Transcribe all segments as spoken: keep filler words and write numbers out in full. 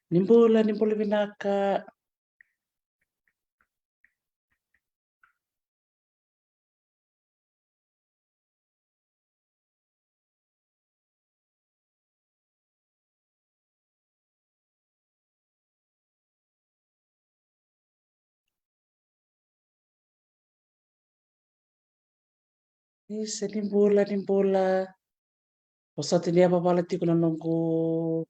Ni bula, ni bula vinaka. Isa, ni bula, ni bula. Vosota ni yavavala tiko na noqu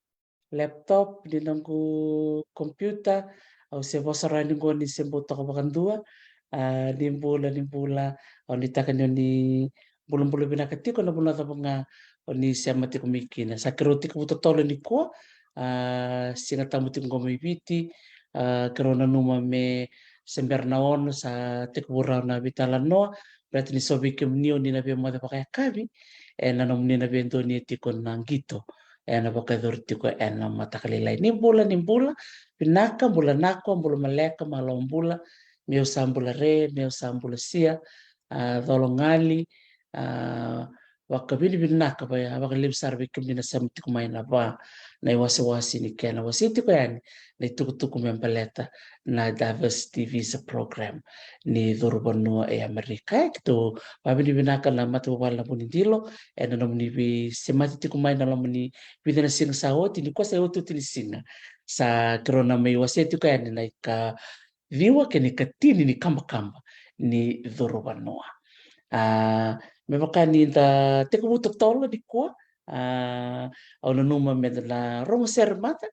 laptop, ni noqu computer. Au se vosa rawa ni qo ni se bau toka vakadua. A, ni bula, ni bula. Au nuitaka ni o ni bulabula vinaka tiko na vanua cava ga o ni sema tiko mai kina. Sa keirau tekivu totolo nikua, a, Siga Tabu tiko qo mai Viti. A, keirau nanuma me se bera na ono sa tekivu rawa na veitalanoa. Baleta ni so vei kemuni o ni na via moce vakayakavi, ena nomuni na via donuya tiko na qito ena vakayacori tiko ena mataka lailai. Ni bula, ni bula vinaka, bula nakua, bula maleka, malo bula, meu sa bula re, meu sa bula sia, a, colo gali, a, vakavinavinaka vaya, vakalevu sara vei kemuni na sema tiko mai na va, na iwasewase ni kena wasei tiko yani na itukutuku me baleta na Diversity Visa Program ni curu vanua e Amerika. E, keitou vakavinavinaka na matavuvale na Vunidilo ena nomuni veisemati tiko mai na loma ni vica na siga sa oti, nikua sa iotioti ni siga. Sa keirau na mai wasea tiko yani na ika ciwa kei na ikatini ni kabakaba ni curu vanua. A, me vaka ni da tekivu totolo nikua, a, au nanuma me da na rogo sere mada,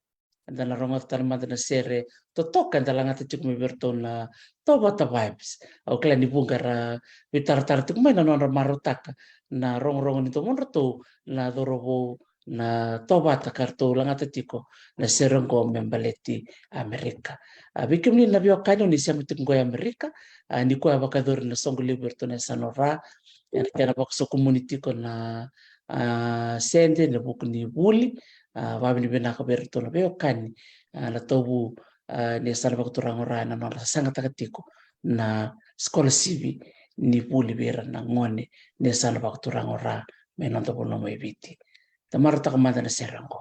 da na rogoca tale mada na sere totoka eda lagata tiko mai vei iratou na Tovata Vibes. Au kila ni vuqa era veitaratara tiko mai na nodra marautaka na rogorogo ni domodratou na cauravou na Tovata ka ratou lagata tiko na sere oqo me baleti Amerika. A, vei kemuni na veiwekani o ni sema tiko oqo e Amerika, a, nikua e vakayacori na soqo levu vei iratou na yasana o Ra ena kena vakasokumuni tiko na, a, sede ena vuku ni vuli. A, vakavinavinaka vei iratou na veiwekani, a, na Tovu, a, ni yasana vakaturaga o Ra ena nodra sasagataka tiko na sikolasivi ni vuli vei ira na gone ni yasana vakaturaga o Ra mai noda vanua mai Viti. Da marautaka mada na sere oqo.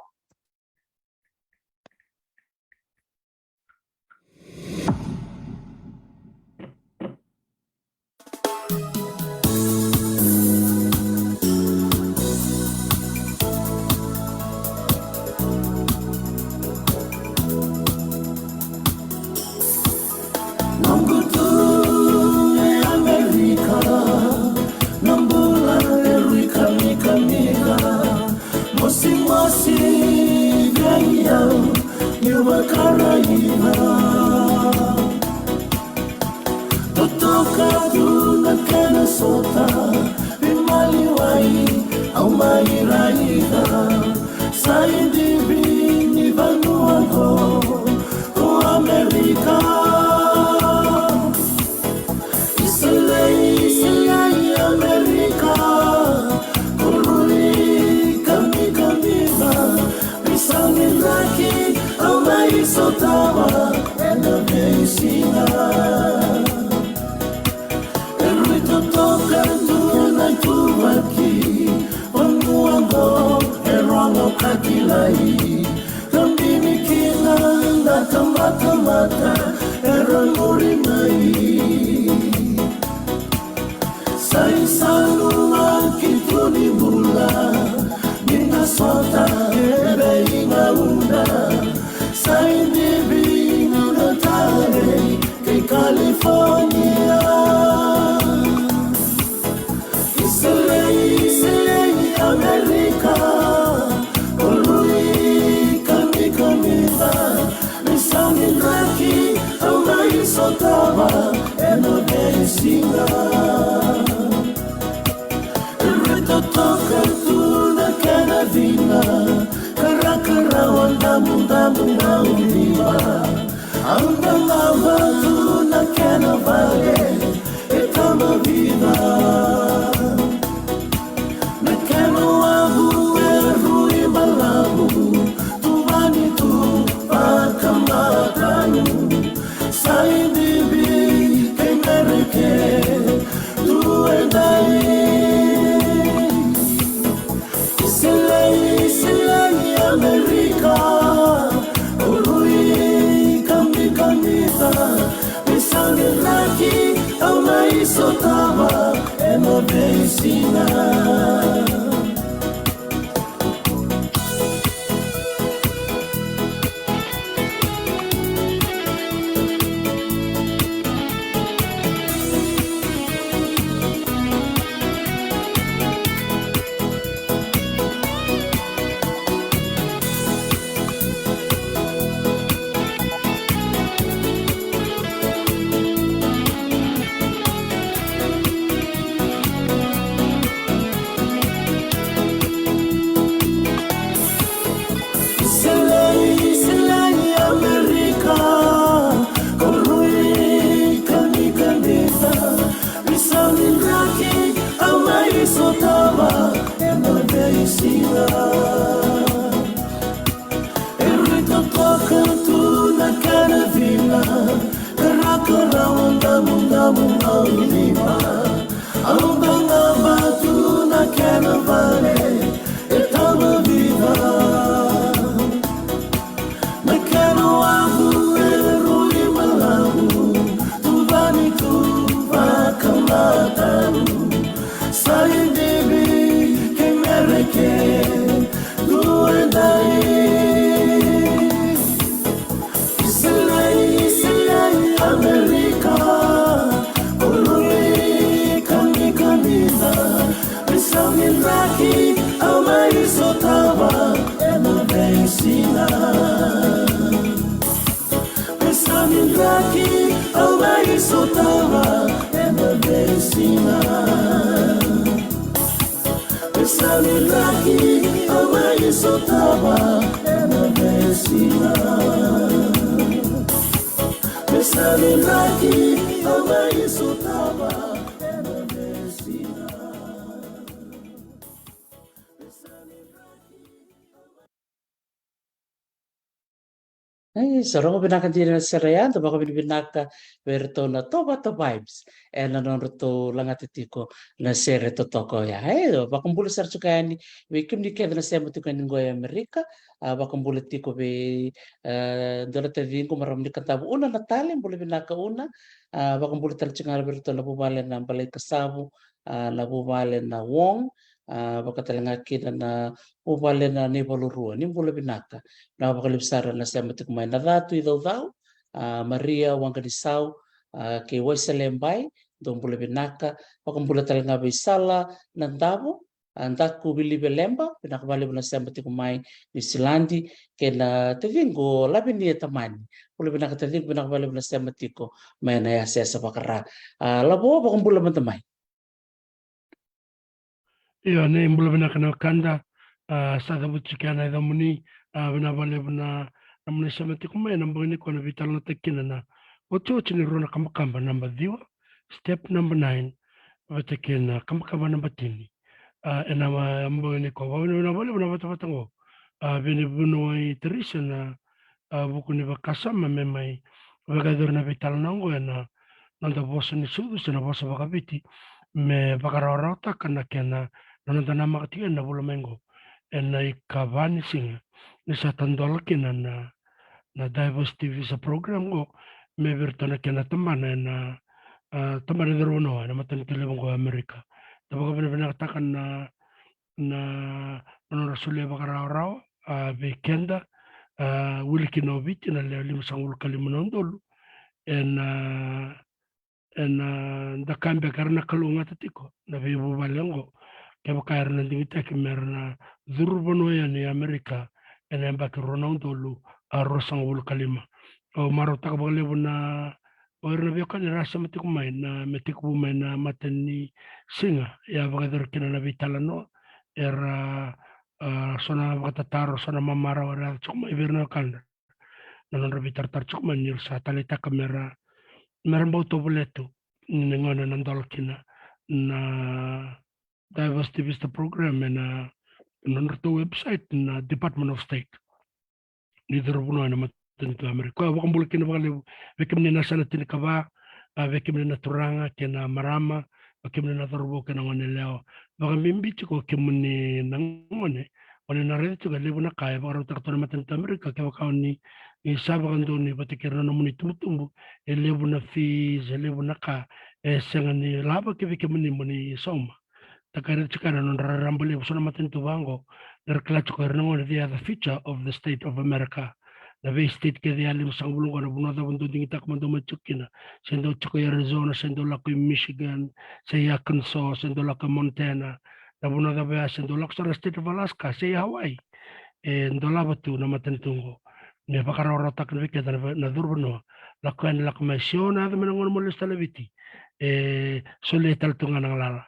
Noqu tu e Amerika, na bula e rui kamikamica, mosimosi vei au niu vakaraica. Totoka tu na kena sota, veimaliwai au mai raica. Sa idivi ni vanua qo ko Amerika. Iselei, Iselei Amerika, ko rui kamikamica. Veisau ni draki au mai sotava ena veisiga. E rui totoka tu na ituvaki, vanua qo e rogo ka kilai. Ka bini kina na tabatamata era muri mai. Sa isalumaki tu ni bula, ni na sota e veigauna. Sa idivi na talei kei California. Iselei, Iselei Amerika, ko rui kamikamica. Veisau ni draki au mai sotava ena veisiga. E rui totoka tu na kena cina, karakarawa, damudamu, damudiva. Au dagava tu na kena vale e tama vica. Na kena wavu e rui balavu, tuvani tu vakamatau. Sa idivi kei Mereke tu e dai. Iselei, Iselei Amerika, ko rui Iselai, Iselai, Amerika, ko rui kanikanica, isau ni draki, au mai sotava ena veisiga. E rui totoka tu na kena vina, karakarawa damudamu au lima. Au dagava tu na kena vale e tama viva. Na kena wavu e rui malavu, tuvani tu vakamatau. Sa idivi kei Mereke, tu e dai. Iselai, Iselai, Amerika, ko rui kanikanica, isau ni draki, au mai sotava ena veisiga. Isau ni draki, au mai sotava ena veisiga. Isau ni draki, au mai sotava ena veisiga. Isau ni draki, au mai sotava ena veisiga. Ai, sa rogo vinaka dina na sere ya, da vakavinavinaka vei iratou na Tovata Vibes ena nodratou lagata tiko na sere totoka oya. E, vakabula sara tiko yani vei kemuni kece na sema tiko yani qo e Amerika. A, vakabula tiko vei, e, dua na taciqu, marama ni Kadavu, Una Natale, bula vinaka Una. A, vakabula tale tiko ga vei iratou na vuvale na Balaikasavu, a, na vuvale na Wong, a, vaka tale ga kina na vuvale na Naivalurua, ni bula vinaka. Na vakalevu sara na sema tiko mai na Catu i Caucau, a, Maria Waqanisau, a, kei Waisale Bai, dou bula vinaka. Vakabula tale ga vei Sala Nadavo, a, Daku Viliveleba, vinaka vakalevu na sema tiko mai Niusiladi, kei na taciqu Lavinia Tamani. Bula vinaka taciqu, vinaka vakalevu na sema tiko mai na yasayasa vaka-Ra. A, Lavo, vakabula mada mai. Io, ni bula vinaka na wekada, a, sa cavuti tiko yani na yacamuni, a, vinaka vakalevu na, na nomuni sema tiko mai ena bogi nikua, na veitalanoataki kina na otioti ni rua na kabakaba, naba ciwa, step naba nine, vata kei na kabakaba naba tini. A, ena bogi nikua, vakavinavinaka vakalevu na vatavata qo. A, vei na vuniwai Teresa na, a, vuku ni vakasama me mai vakayacori na veitalanoa qo ena noda vosa ni sucu se na vosa vakaviti, me vakarawarawataka na kena, na noda namaka tiko ena vula mai qo, ena ikava ni siga ni sa tadola kina na, na diversity visa program qo, me vei iratou na kena tabana ena, a, tabana e cauravou ena matanitu levu qo e Amerika. Da vakavinavinakataka na, na, na nodra solia vakarawarawa, a, vei keda, a, wili kina o Viti na lewe limasagavulu ka lima na udolu, ena, ena, da kaya beka era na kalougata tiko na veivuvale oqo, kevaka era na digitaki me ra na curu vanua yani e Amerika ena yabaki rua na udolu, a, ruasagavulu ka lima. Au marautaka vakalevu na, o ira na veiwekani era sema tiko mai na, me tekivu mai na matanisiga, ia vakayacori kina na veitalanoa, era, a, so na vakatataro, so na mamarau era yaco tiko mai vei ira na wekada. Na nodra veitaratara tiko mai ni ra sa taleitaka me ra, me ra bau tovolea tu ni na gauna na dola kina na diversity visa program ena, ena nodratou website na Department of State ni cauravou ena matanitu Amerika. Koya au vakabula kina vakalevu vei kemuni na yasana tinikava, a, vei kemuni na turaga kei na marama, vei kemuni na cauravou kei na goneyalewa. Vakabibi tiko kemuni na gone, o ni na raica tiko e levu na ka e vakarautaka tu na matanitu Amerika, kevaka o ni, ni sa vakadonui vata kei ira na nomuni itubutubu, e levu na fees, e levu na ka E sega ni lava ki vei kemuni mo ni sauma. Takarei tiko na nodra raraba levu so na matanitu vaqo, na ra kila tiko ira na gone, they are the future of the state of America. Na vei state kece ya limasagavulu qo, na vanua cava dou digitaka mo dou mai tiko kina, se dou tiko i Arizona, se dou lako i Michigan, se i Arkansas, se dou lako i Montana, na vanua cava ya, se dou lako sara na state of Alaska, se i Hawaii, e dolava tu na matanitu oqo me vakarawarawataka vei keda na, na curu vanua. Lako yani, lako mai, sio na yaco mai na gauna mo lesu tale i Viti, e solia tale tu ga na galala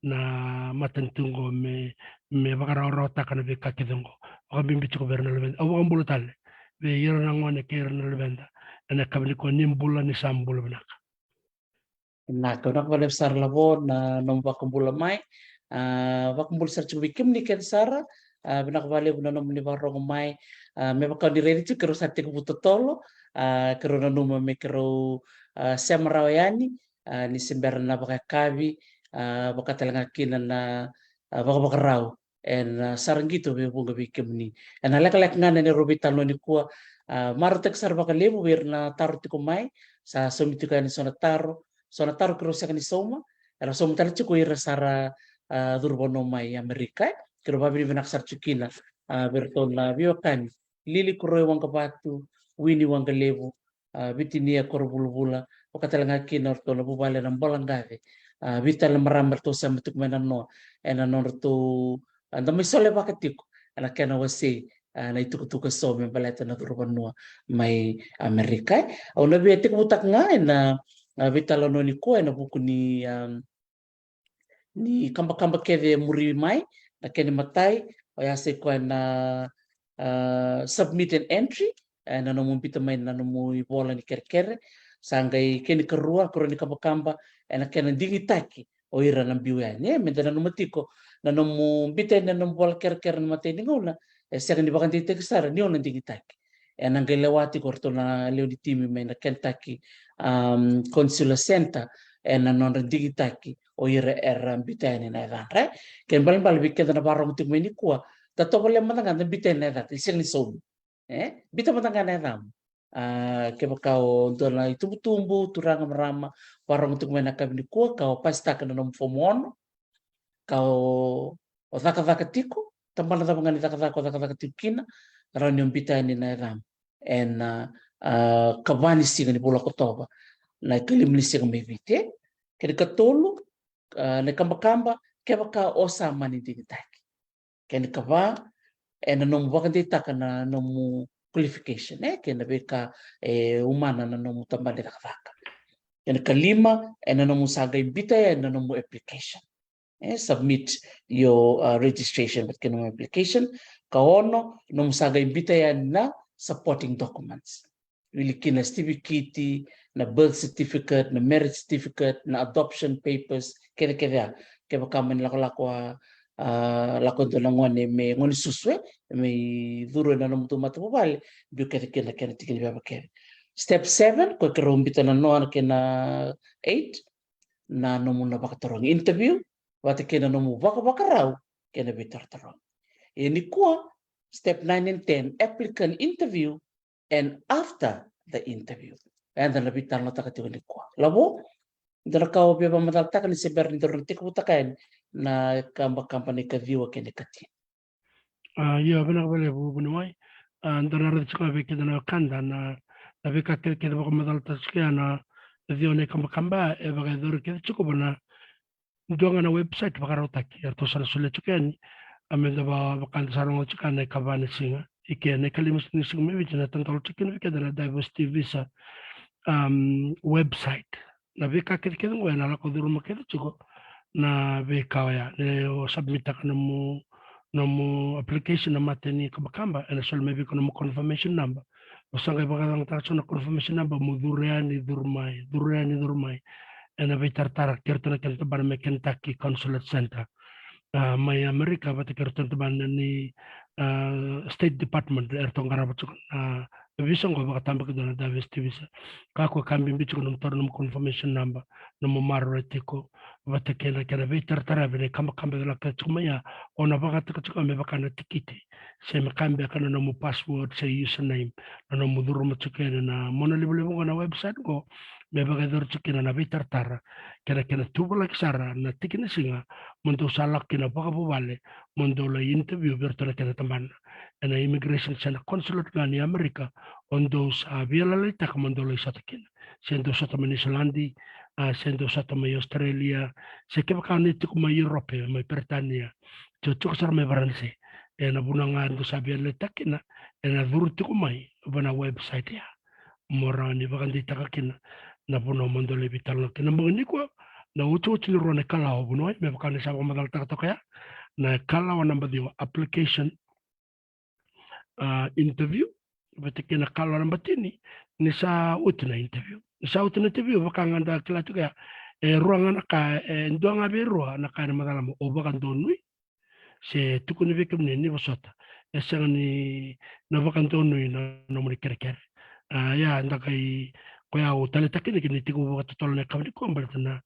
na matanitu oqo me, me vakarawarawataka na veika kece oqo. Vakabibi tiko vei ira na luveda. Au vakabula tale vei ira na gone kei ira na luveda ena yakavi nikua. Ni bula, ni sa bula vinaka. Vinaka, vinaka vakalevu sara Lavo na nomu vakabula mai. A, vakabula sara tiko vei kemuni kece sara. A, vinaka vakalevu na nomuni vakarogo mai. A, me vaka ni raici tiko, keirau sa tekivu totolo. A, keirau nanuma me keirau, a, sema rawa yani, a, ni se bera na vakayakavi, a, vaka tale ga kina na, a, vakavakarau ena, a, sara qito vei vuqa vei kemuni. Ena lekaleka ga na neirau veitalanoa nikua. A, marautaki sara vakalevu vei ira na taro tiko mai. Sa saumi tiko yani so na taro, so na taro keirau sega ni sauma, era sauma tale tiko ira sara, a, curu vanua mai Amerika, e. Keirau vakavinavinaka sara tiko kina, a, vei iratou na veiwekani, Lili Koroi Waqavatu, Wini Waqalevu, a, Vitinia Korovulavula, vaka tale ga kina o ratou na vuvale na Bolaqave, a, vei tale na marama ratou sema tiko mai na noa ena nodratou, a, da mai solevaka tiko ena kena wasei, a, na itukutuku eso me baleta na curu vanua mai Amerika, e. Au na via tekivutaka ga ena, a, veitalanoa nikua ena vuku ni, a, ni kabakaba kece e muri mai. Na kena imatai, oya sa i koya na, a, submit an entry, e, na nomu bita mai na nomu ivola ni kerekere. Sa qai kena ikarua, karua ni kabakaba, ena kena digitaki o ira na biu yani, e. Meda nanuma tiko, na nomu bita yani na nomu vola kerekere na imatai ni gauna, e sega ni vakadeitaki sara ni o na digitaki. Ena qai lewa tiko o ratou na lewe ni timi mai na Kentucky, um, Consular Center ena nodra digitaki o ira era bita yani na yacadra, e. Kena ibalebale vei keda na vakarogo tiko mai nikua, da tovolea mada ga da bita yani na yacada, e sega ni saumi, e. Bita mada ga na yacamu. A, kevaka o dua na itubutubu, turaga, marama, vakarogo tiko mai na yakavi nikua, ka o pasitaka na nomu fomu ono, ka o, o cakacaka tiko, tabana cava ga ni cakacaka o cakacaka tiko kina, rawa ni o bita yani na yacamu ena, a, a, ikava ni siga ni vula o Okotova, na ikalima ni siga mai Viti, e. Kena ikatolu, a, na ikabakaba, kevaka o sa mani digitaki. Kena ikava, ena nomu vakadeitaka na nomu qualification, e, kei na veika e umana na nomu tabana ni cakacaka. Kena ikalima, ena nomu sa qai bita yani na nomu application, e, submit your, uh, registration, vata kei na nomu application. Ka ono, nomu sa qai bita yani na supporting documents, wili kina na sitivikiti, na birth certificate, na marriage certificate, na adoption papers, kece kece ya. Kevaka mani lakolako a, a, lako e dua na gone me gone susu, e, me curu ena nomutou matavuvale, biu kece kina na kena tiki ni veva kece. Step seven, koya keirau bita na noa kei na eight, na nomu na vakatarogi, interview, vata kei na nomu vakavakarau kei na veitarotarogi. Ia nikua, step nine and ten, applicant interview and after the interview. Eda na veitalanoataka tiko nikua. Lavo, dua na ka o via vakamacalataka ni se bera ni daru na tekivutaka yani na kabakaba ni kaciwa kei na katini. A, io, vinaka vakalevu vuniwai. A, da na raica tiko ga vei keda na wekada na, na veika kece kece vakamacalataka tiko ya na ciwa na ikabakaba, e vakayacori kece tiko va na dua ga na website vakarautaki, eratou sa na solia tiko yani, a, meda va, vaka da sa rogoca tiko na ikava ni siga, i ke na ikalima ni siga mai Viti, na tadola tiko kina vei keda na diversity visa, um, website. Na veika kece kece oqo ena lako curuma kece tiko na veika oya, ni o submitaka nomu, nomu application na mata ni kabakaba, ena soli mai vei iko nomu confirmation number. O sa qai vakayagataka tiko na confirmation number, mo curu yani, curu mai, curu yani, curu mai ena veitaratara kei ratou na kena tabana mai Kentucky Consulate Center, a, mai Amerika, vata kei ratou na tabana ni, a, State Department, eratou qarava tiko na visa oqo, vakatabakidua na diversity visa. Kakua ka bibi tiko nomu taura nomu confirmation number, nomu maroroya tiko, vata kei na kena veitarataravi na ikabakaba e lako tiko mai ya, o na vakataka tiko me vaka na tikiti, se me ka beka na nomu password se username, na nomu curuma tiko yani na mona livaliva oqo na website oqo, me vakayacori tiko kina na veitaratara kei na kena tuvalaki sara na tiki ni siga mo dou sa lako kina vakavuvale mo dou lai interview vei iratou na kena tabana. Ena immigration se na consulate ga ni Amerika o dou sa via lalaitaka mo dou lai sota kina. Se dou sota mai Niusiladi, a, se dou sota mai Australia, se kevaka ni tiko mai Europe, mai Peritania, se o tiko sara mai Varanise, ena vanua ga dou sa via lalaitaka kina, ena curu tiko mai va na website ya mo rawa ni vakadeitaka kina na vanua mo dou lai veitalanoa kina. Na bogi nikua, na otioti ni rua na ikalawa, vanua me vaka ni sa vakamacalataka toka ya, na ikalawa naba ciwa, application, a, interview, vata kei na ikalawa naba tini, ni sa oti na interview. Ni sa oti na interview, vaka ga da kila tiko ya, e rua ga na ka, e dua ga vei rua na ka ena macala mo, o vakadonui, se tukuni vei kemuni ni vosota, e sega ni na vakadonui na nomuni kerekere. A, ia, da qai, koya au taleitaka kina, kina ni tiko vakatotolo na yakavi nikua, baleta na,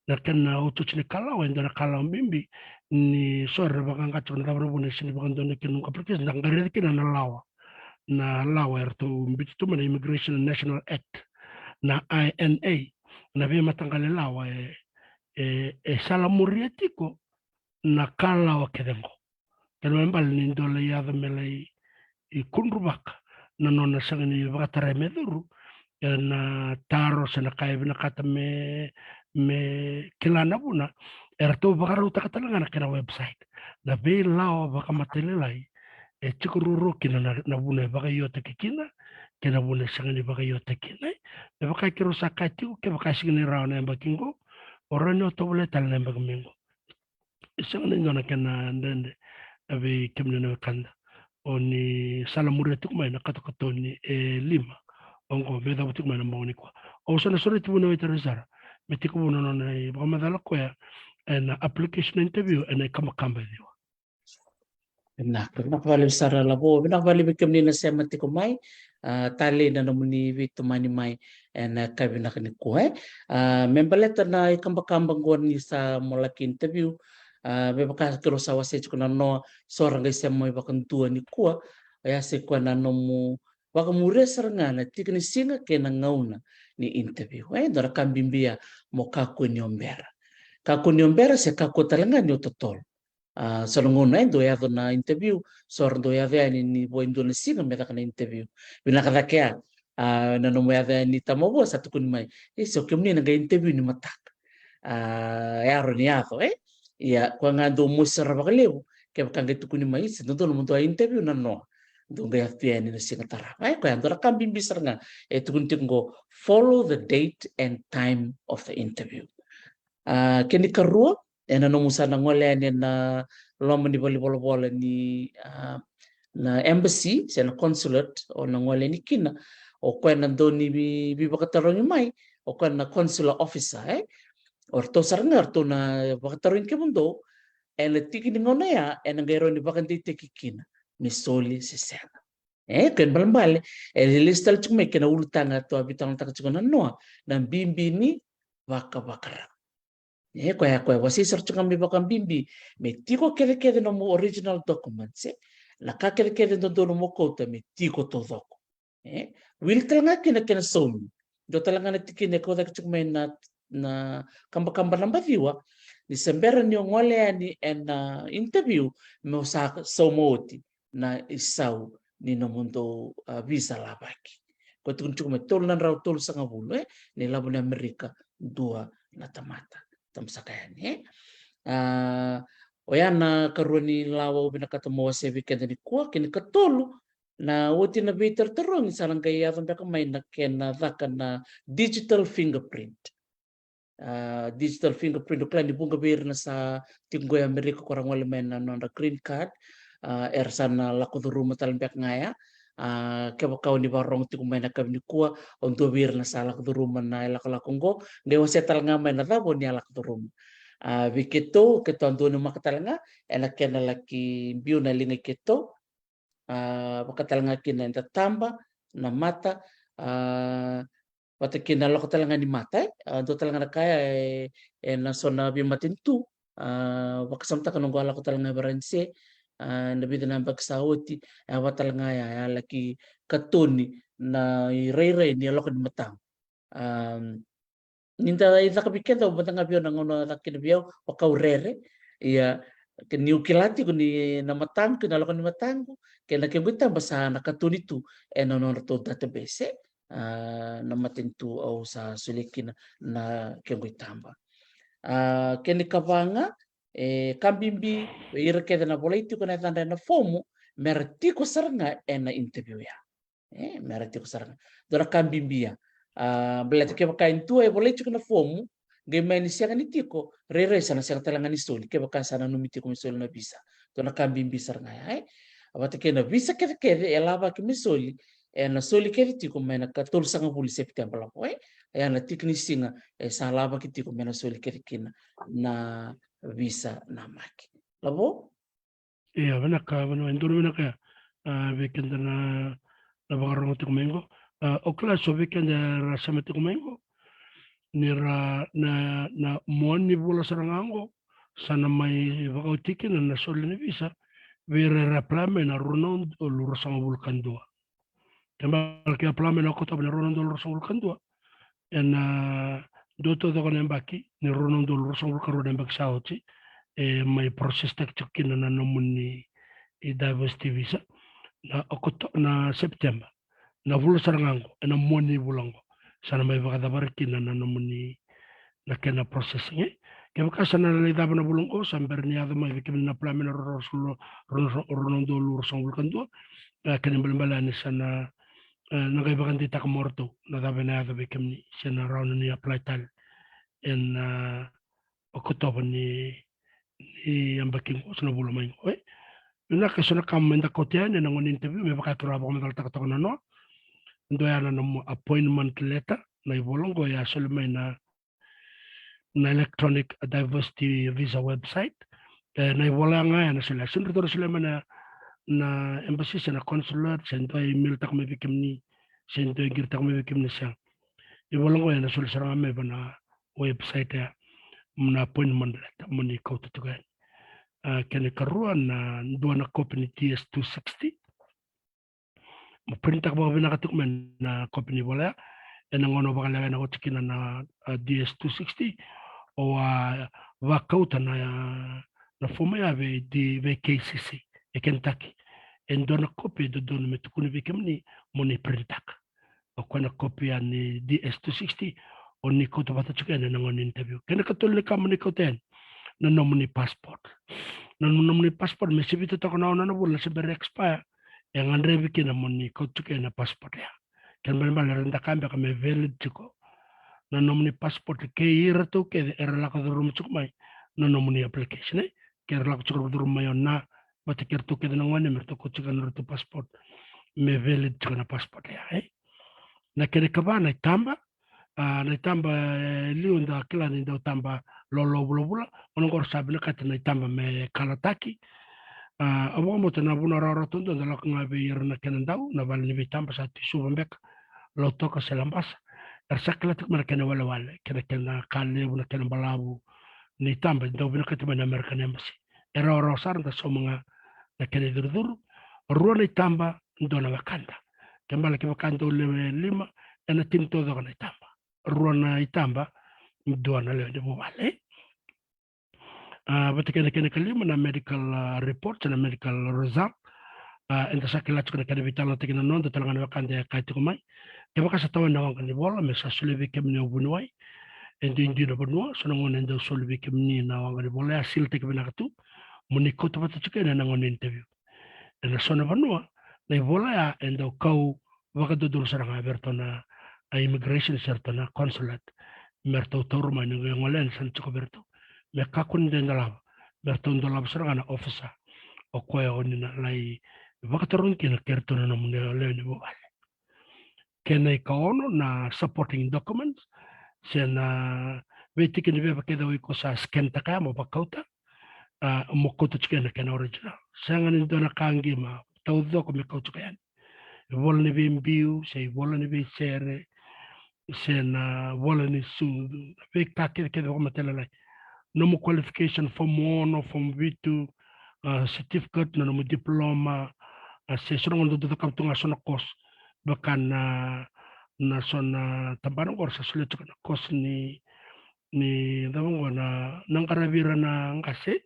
na kena otioti ni kalawa, e dua na kalawa bibi, ni so era vakaqaqataka na cava na vuna e sega ni vakadonui kina noqu application, da qai raica kina na lawa. Na lawa eratou biuta tu mai na Immigration and National Act, na I N A, na veimataqali lawa e, e, e salamuria tiko na kalawa kece qo. Kena ibalebale ni dou lai yaco me lai kudruvaka na nona sega ni vakatarai me curu ena taro se na ka e vinakata me, me kila na vuna, eratou vakarautaka tale ga na kena website. Na veilawa vakamatailalai e tiko ruarua kina na, na vuna e vakaiotaki kina kei na vuna e sega ni vakaiotaki kina. E vaka keirau sa kaya tiko, kevaka e sega ni rawa na yabaki qo, o rawa ni o tovolea tale na yabaki mai qo. E sega ni dua na kena dredre vei kemuni na wekada. O ni salamuria tiko mai na katokatoni e lima oqo me yacova tiko mai na bogi nikua. Au sa na sureti vua na weitara sara me tekivu na nona ivakamacala koya ena application interview ena ikabakaba e ciwa. Vinaka, vinaka vakalevu sara Lavo, vinaka vakalevu vei kemuni na sema tiko mai. A, talei na nomuni veitomani mai ena yakavi vinaka nikua, e. A, me baleta na ikabakaba qo ni sa mo laki interview, a, me vaka keirau sa wasea tiko na noa, so ra qai sema mai vakadua nikua, oya sa i koya na nomu vakamuria sara ga na tiki ni siga kei na gauna ni interview, e. Dua na ka bibi ya mo kakua ni o bera. Kakua ni o bera se kakua tale ga ni o totolo. A, so na gauna e dau yaco na interview, so ra dau yaco yani ni vo e dua na siga me caka na interview. Vinaka cake ya, a, na nomu yaco yani Tamavua sa tukuni mai, e, so kemuni na qai interview ni mataka. A, e rawa ni yaco, e? Ia, koya ga dau mosi sara vakalevu kevaka qai tukuni mai, se dodonu mo dau interview na noa, dau qai yaco tu yani na siga tarava. E, koya dua na ka bibi sara ga e tukuni tiko qo, follow the date and time of the interview. A, kena ikarua, ena nomu sa na gole yani ena loma ni valenivolavola ni, a, na embassy se na consulate o na gole yani kina, o koya na dau ni vei, veivakatarogi mai, o koya na consular officer, e. O ratou sara ga ratou na vakatarogi kemudou ena tiki ni gauna ya ena qai rawa ni vakadeitaki kina me soli se sega. E, kena ibalebale e lesu tale tiko mai kei na ulutaga tou a veitalanoataka tiko na noa, na bibi ni vakavakarau. E, koya, koya wasei sara tiko ga me vakabibi me tiko kecekece nomu original documents, e. Na ka kecekece dodonu mo kauta me tiko taucoko. E, wili tale ga kina kena saumi. Dua tale ga na tikina e kau cake tiko mai na, na kabakaba naba ciwa, ni se bera ni o gole yani ena interview, me o sa sauma oti na isau ni nomudou, a, visa lavaki. Ko tukuni tiko mai tolu na drau tolusagavulu, e, ni lavo ni Amerika, dua na tamata. Tamusaka yani, e. A, oya na ikarua ni lawa au vinakata mo wasea vei keda nikua. Kena ikatolu, na oti na veitarotarogi sa na qai yaco beka mai na kena caka na digital fingerprint. A, digital fingerprint, o kila ni vuqa vei ira na sa tiko qo e Amerika ko ra gole mai na nodra green card, a, era sa na lako curuma tale beka ga ya. A, kevaka o ni vakarorogo tiko mai na yakavi nikua, o dua vei ira na sa lako curuma na ilakolako qo, qai wasea tale ga mai na cava o ni a lako curuma. A, vei keitou, keitou a donumaka tale ga ena kena laki biu na liga i keitou, a, vaka tale ga kina eda taba na mata, a, vata kei na lako tale ga ni mata, e. A, dua tale ga na ka ya, e, ena so na veimatanitu, a, vakasamataka noqu a lako tale ga i Varanise, a, ena vica na yabaki sa oti, e, vaka tale ga ya, e a laki katoni na irairai ni yaloka ni mataqu. A, Ni da i caka vei keda, au mada ga vei au na gauna caka kina vei au, vakau rere. Ia, ke niu kila tiko ni na mataqu, na lako ni mataqu kei na kequ itaba sa na katoni tu ena nodratou database, e. A, na matanitu au sa solia kina na kequ itaba. A, kena ikava ga, e, ka bibi vei ira kece na volai tiko na yacadra ena fomu, mera tiko sara ga ena interview ya. E, mera tiko sara ga. Dua na ka bibi ya. A, baleta kevaka e dua e volai tiko na fomu, qai mai ni sega ni tiko, rairai sa na sega tale ga ni soli, kevaka sa nanumi tiko me soli na visa. Dua na ka bibi sara ga ya, e. A, vata kei na visa kecekece e lavaki me soli, ena soli kece tiko mai na ikatolusagavulu Sepiteba, Lavo, e. Ia na tiki ni siga e sa lavaki tiko me na soli kece kina na visa namaki. Lavo? Ia, vinaka, vinaka, e dua na vinaka ya, a, vei keda na, na vakarorogo tiko mai qo. A, au kila so vei keda era sema tiko mai qo, ni ra na, na mua ni vula sara ga qo, sa na mai vakaoti kina na soli ni visa vei ira era apply mai na rua na udolu ruasagavulu ka dua. Kena ibalebale ke apply mai na Okotova ni rua na udolu ruasagavulu ka dua, ena dua taucoko na yabaki, ni rua na udolu ruasagavulu ka rua na yabaki sa oti, e mai process taki tiko kina na nomuni diversity visa na Okoto-, na Sepiteba. Na vula sara ga qo, ena mua ni vula qo, sa na mai vakacavari kina na nomuni, na kena processing, e. Kevaka sa na lai cava na vula qo, sa bera ni yaco mai vei kemuni na apply mai na rua, rua, rua, rua na udolu ruasagavulu ka dua. E, kena ibalebale ni sa na, e, na qai vakadeitaka mai o ratou na cava ena yaco vei kemuni, se na rawa ni apply tale ena, a, Okotova ni, ni yabaki qo, se na vula mai qo, e. Vinaka, so na ka meda kauta yani ena gauna ni interview, me vaka keirau a vakamacalataka toka na noa. Dua ya na nomu appointment letter, na ivola qo e a soli mai na, na electronic diversity visa website. E, na ivola ya ga ya na solia, sega ni ratou na solia mai na, na embassy se na consulate, se dua e email taka mai vei kemuni, se dua e qiri taka mai vei kemuni, sega. Ivola qo ya na soli sara ga mai va na website ya, na appointment letter, mo ni kauta tiko yani. A, kena ikarua na dua na kopi ni D S two sixty. Mo printaka vakavinaka tiko mai na kopi ni vola ya ena gauna o vakalewena oti kina na, a, D S two sixty, o a vakauta na, na fomu ya vei, vei K C C e Kentucky. E dua na kopi e dodonu me tukuni vei kemuni mo ni printaka. O koya na kopi ya ni D S two sixty, o ni kauta vata tiko yani ena gauna ni interview. Kena ikatolu ni ka mo ni kauta yani, na nomuni passport. Na nomuni passport, me se vica toka na ono na vula se bera ni expire, e gadrevi kina mo ni kauta tiko yani na passport ya. Kena ibalebale era dau kaya beka me valid tiko na nomuni passport kei iratou kece era lako curuma tiko mai na nomuni application, e. Ke ra lako tiko curuma mai o Na vata kei iratou kece na gone me ratou kauta tiko na nodratou passport me valid tiko na passport ya, e. Na kena ikava na itaba, a, na itaba, e, liu da kila ni dau taba lolo vulavula, gauna qo ra sa vinakati na itaba me kalataki. A, au vakabauta na vanua rawarawa taudua da lako ga vei ira na kena dau, na vale ni veitaba sa tu i Suva beka, Lautoka se Labasa. Era sa kila tiko mai na kena walewale, kei na kena ka levu, na kena balavu ni itaba e dau vinakati mai na American Embassy. E rawarawa sara da sauma ga na kena icurucuru. Rua na itaba, dua na wekada. Kena ibalebale kevaka dau lewe lima, ena tini taucoko na itaba. Rua na itaba, dua na lewe ni vuvale. A, vata kei na kena ikalima na medical, a, report, na medical result. A, eda sa kila tiko na kena veitalanoataki na noda tale ga na wekada e kaya tiko mai. Kevaka sa tawani na waqa ni vola, me sa solia vei kemuni o vuniwai. E duidui na vanua, so na gauna e dau soli vei kemuni na waqa ni vola ya, sealtaki vinaka tu, mo ni kauta vata tiko yani ena gauna ni interview. Ena so na vanua, na ivola ya e dau kau vakadodonu sara ga vei iratou na, a, immigration se iratou na consulate. Me ratou taura mai ni qai gole yani sa na tiko vei iratou. Me kakua ni dau dolava, me ratou dolava sara ga na officer o koya o ni na lai vakatarogi kina kei iratou na nomuni lewe ni vuvale. Kena ikaono na supporting documents, se na veitiki ni veva kece o iko sa scan taka ya mo vakauta, a, mo kauta tiko yani na kena original. Sega ni dua na ka qima taucoko me kau tiko yani. Ivola ni veibiu, se ivola ni veisere, se na vola ni sucu, na veika kecekece vakamatailalai. Nomu qualification, form ono, form vitu, a, certificate, na nomu diploma, a, se so na gauna dau cakava tu ga so na course. Vaka na, na so na tabana qo ra sa solia tiko na course ni ni cava oqo, na, na qaravi ira na qase,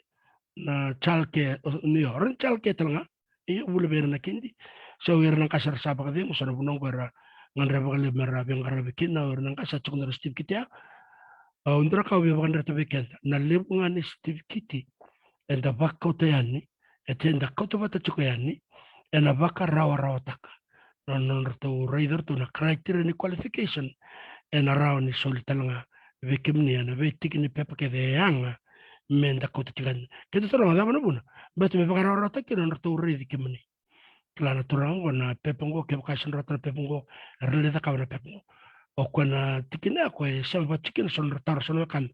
na childcare, o, ni o, ira na childcare tale ga. Io, vula vei ira na kidi. So ira na qase era sa vakacegu, so na vanua oqo era gadreva vakalevu mera veiqaravi kina, o ira na qase sa tiko na nodra sitivikiti ya. A, au dau kaya, au via vakadreta vei keda, na levu ga ni sitivikiti eda vakauta yani, e te da kauta vata tiko yani, ena vakarawarawataka na nodratou raica ratou na criteria ni qualification, ena rawa ni soli tale ga vei kemuni ena veitiki ni pepa kece e yaga me da kauta tiko yani. Keda taroga cava na vuna, baleta me vakarawarawataki kina nodratou raici kemuni. Kila na turaga oqo, na pepa oqo, kevaka e sega ni rawata na pepa oqo, era na lai cakava na pepa oqo. O koya na tikina ya, o koya e sema vata tiko kina so na taro, so na wekada.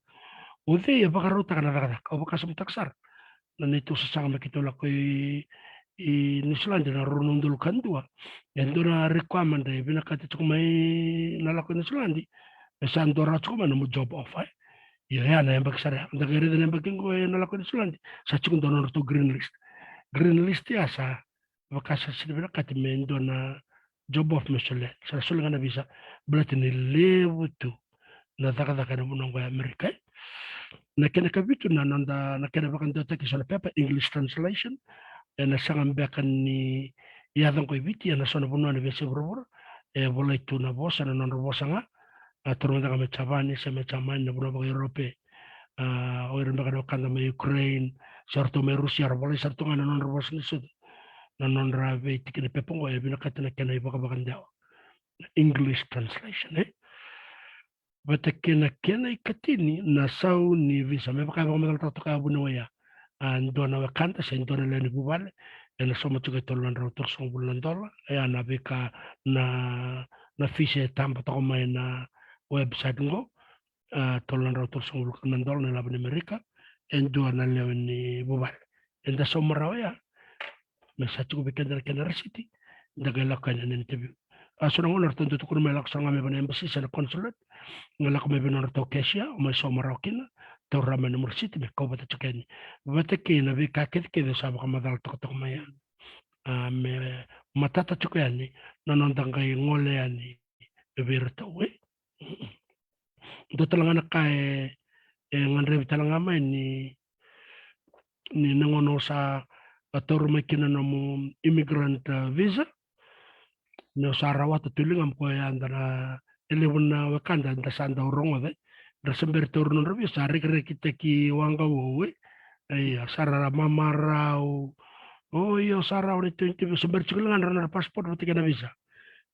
O cei e vakarautaka na cakacaka? Au vakasamataka sara na neitou sasaga me keitou lako i, i Niusiladi ena rua na udolu ka dua. E dua na requirement e vinakati tiko mai na lako i Niusiladi, me sa dua rawa tiko mai nomu job offer, e. Io, ya na yabaki sara ya. Da qai raica na yabaki oqo ena lako i Niusiladi, sa tiko dua na nodratou green list. Green list ya sa vaka sa sega ni vinakati me dua na job offer me solia. Sa soli ga na visa, baleta ni levu tu na cakacaka ena vanua oqo e Amerika, e. Na kena ikavitu, na noda, na kena vakadewataki so na pepa, English translation. Ena sega beka ni yaco oqo i Viti, ena so na vanua ena veiyasai vuravura e volai tu na vosa, na nodra vosa ga. A, taura mada ga mai Japani se mai Jamani, na vanua vaka-Europe. A, o ira beka na wekada mai Ukraine se o ratou mai Rusia, era volai sara tu ga na nodra vosa ni sucu. Na nodra veitiki ni pepa oqo e vinakati na kena ivakavakadewa, na English translation, e. Vata kei na kena ikatini, na sau ni visa. Me vaka e vakamacalataka toka ya vuniwai ya, a, dua na wekada se dua na lewe ni vuvale, ena sauma tiko e tolu na drau tolusagavulu na dola. E ya na veika, na, na fees e taba toka mai na website oqo. A, tolu na drau tolusagavulu na dola na ilavo ni Amerika e dua na lewe ni vuvale. Eda sauma rawa ya, me sa tiko vei keda na kena rasiti, da qai lako yani ena interview. A, so na gauna eratou dau tukuna mai, lako sara ga mai vei na embassy se na consulate, qai lako mai vei nodratou cashier, o mai sauma rawa kina, taura mai nomu rasiti me kau vata tiko yani. Vata kei na veika kecekece sa vakamacala tokatoka mai ya. A, me matata tiko yani na noda qai gole yani vei iratou, e. Dua tale ga na ka e, e gadrevi tale ga mai ni, ni na gauna o sa, a, taura mai kina nomu immigrant, a, visa, ni o sa rawata tu e ligamu, koya da na, e levu na wekada da sa dau rogoca, e. Dra se bera taura nodra visa, sa rekirekitaki waqa vou, e. Ia, sa ra mamarau. O, io, sa rawa ni tou interview, se bera tiko e ligadra na nodra passport vata kei na visa.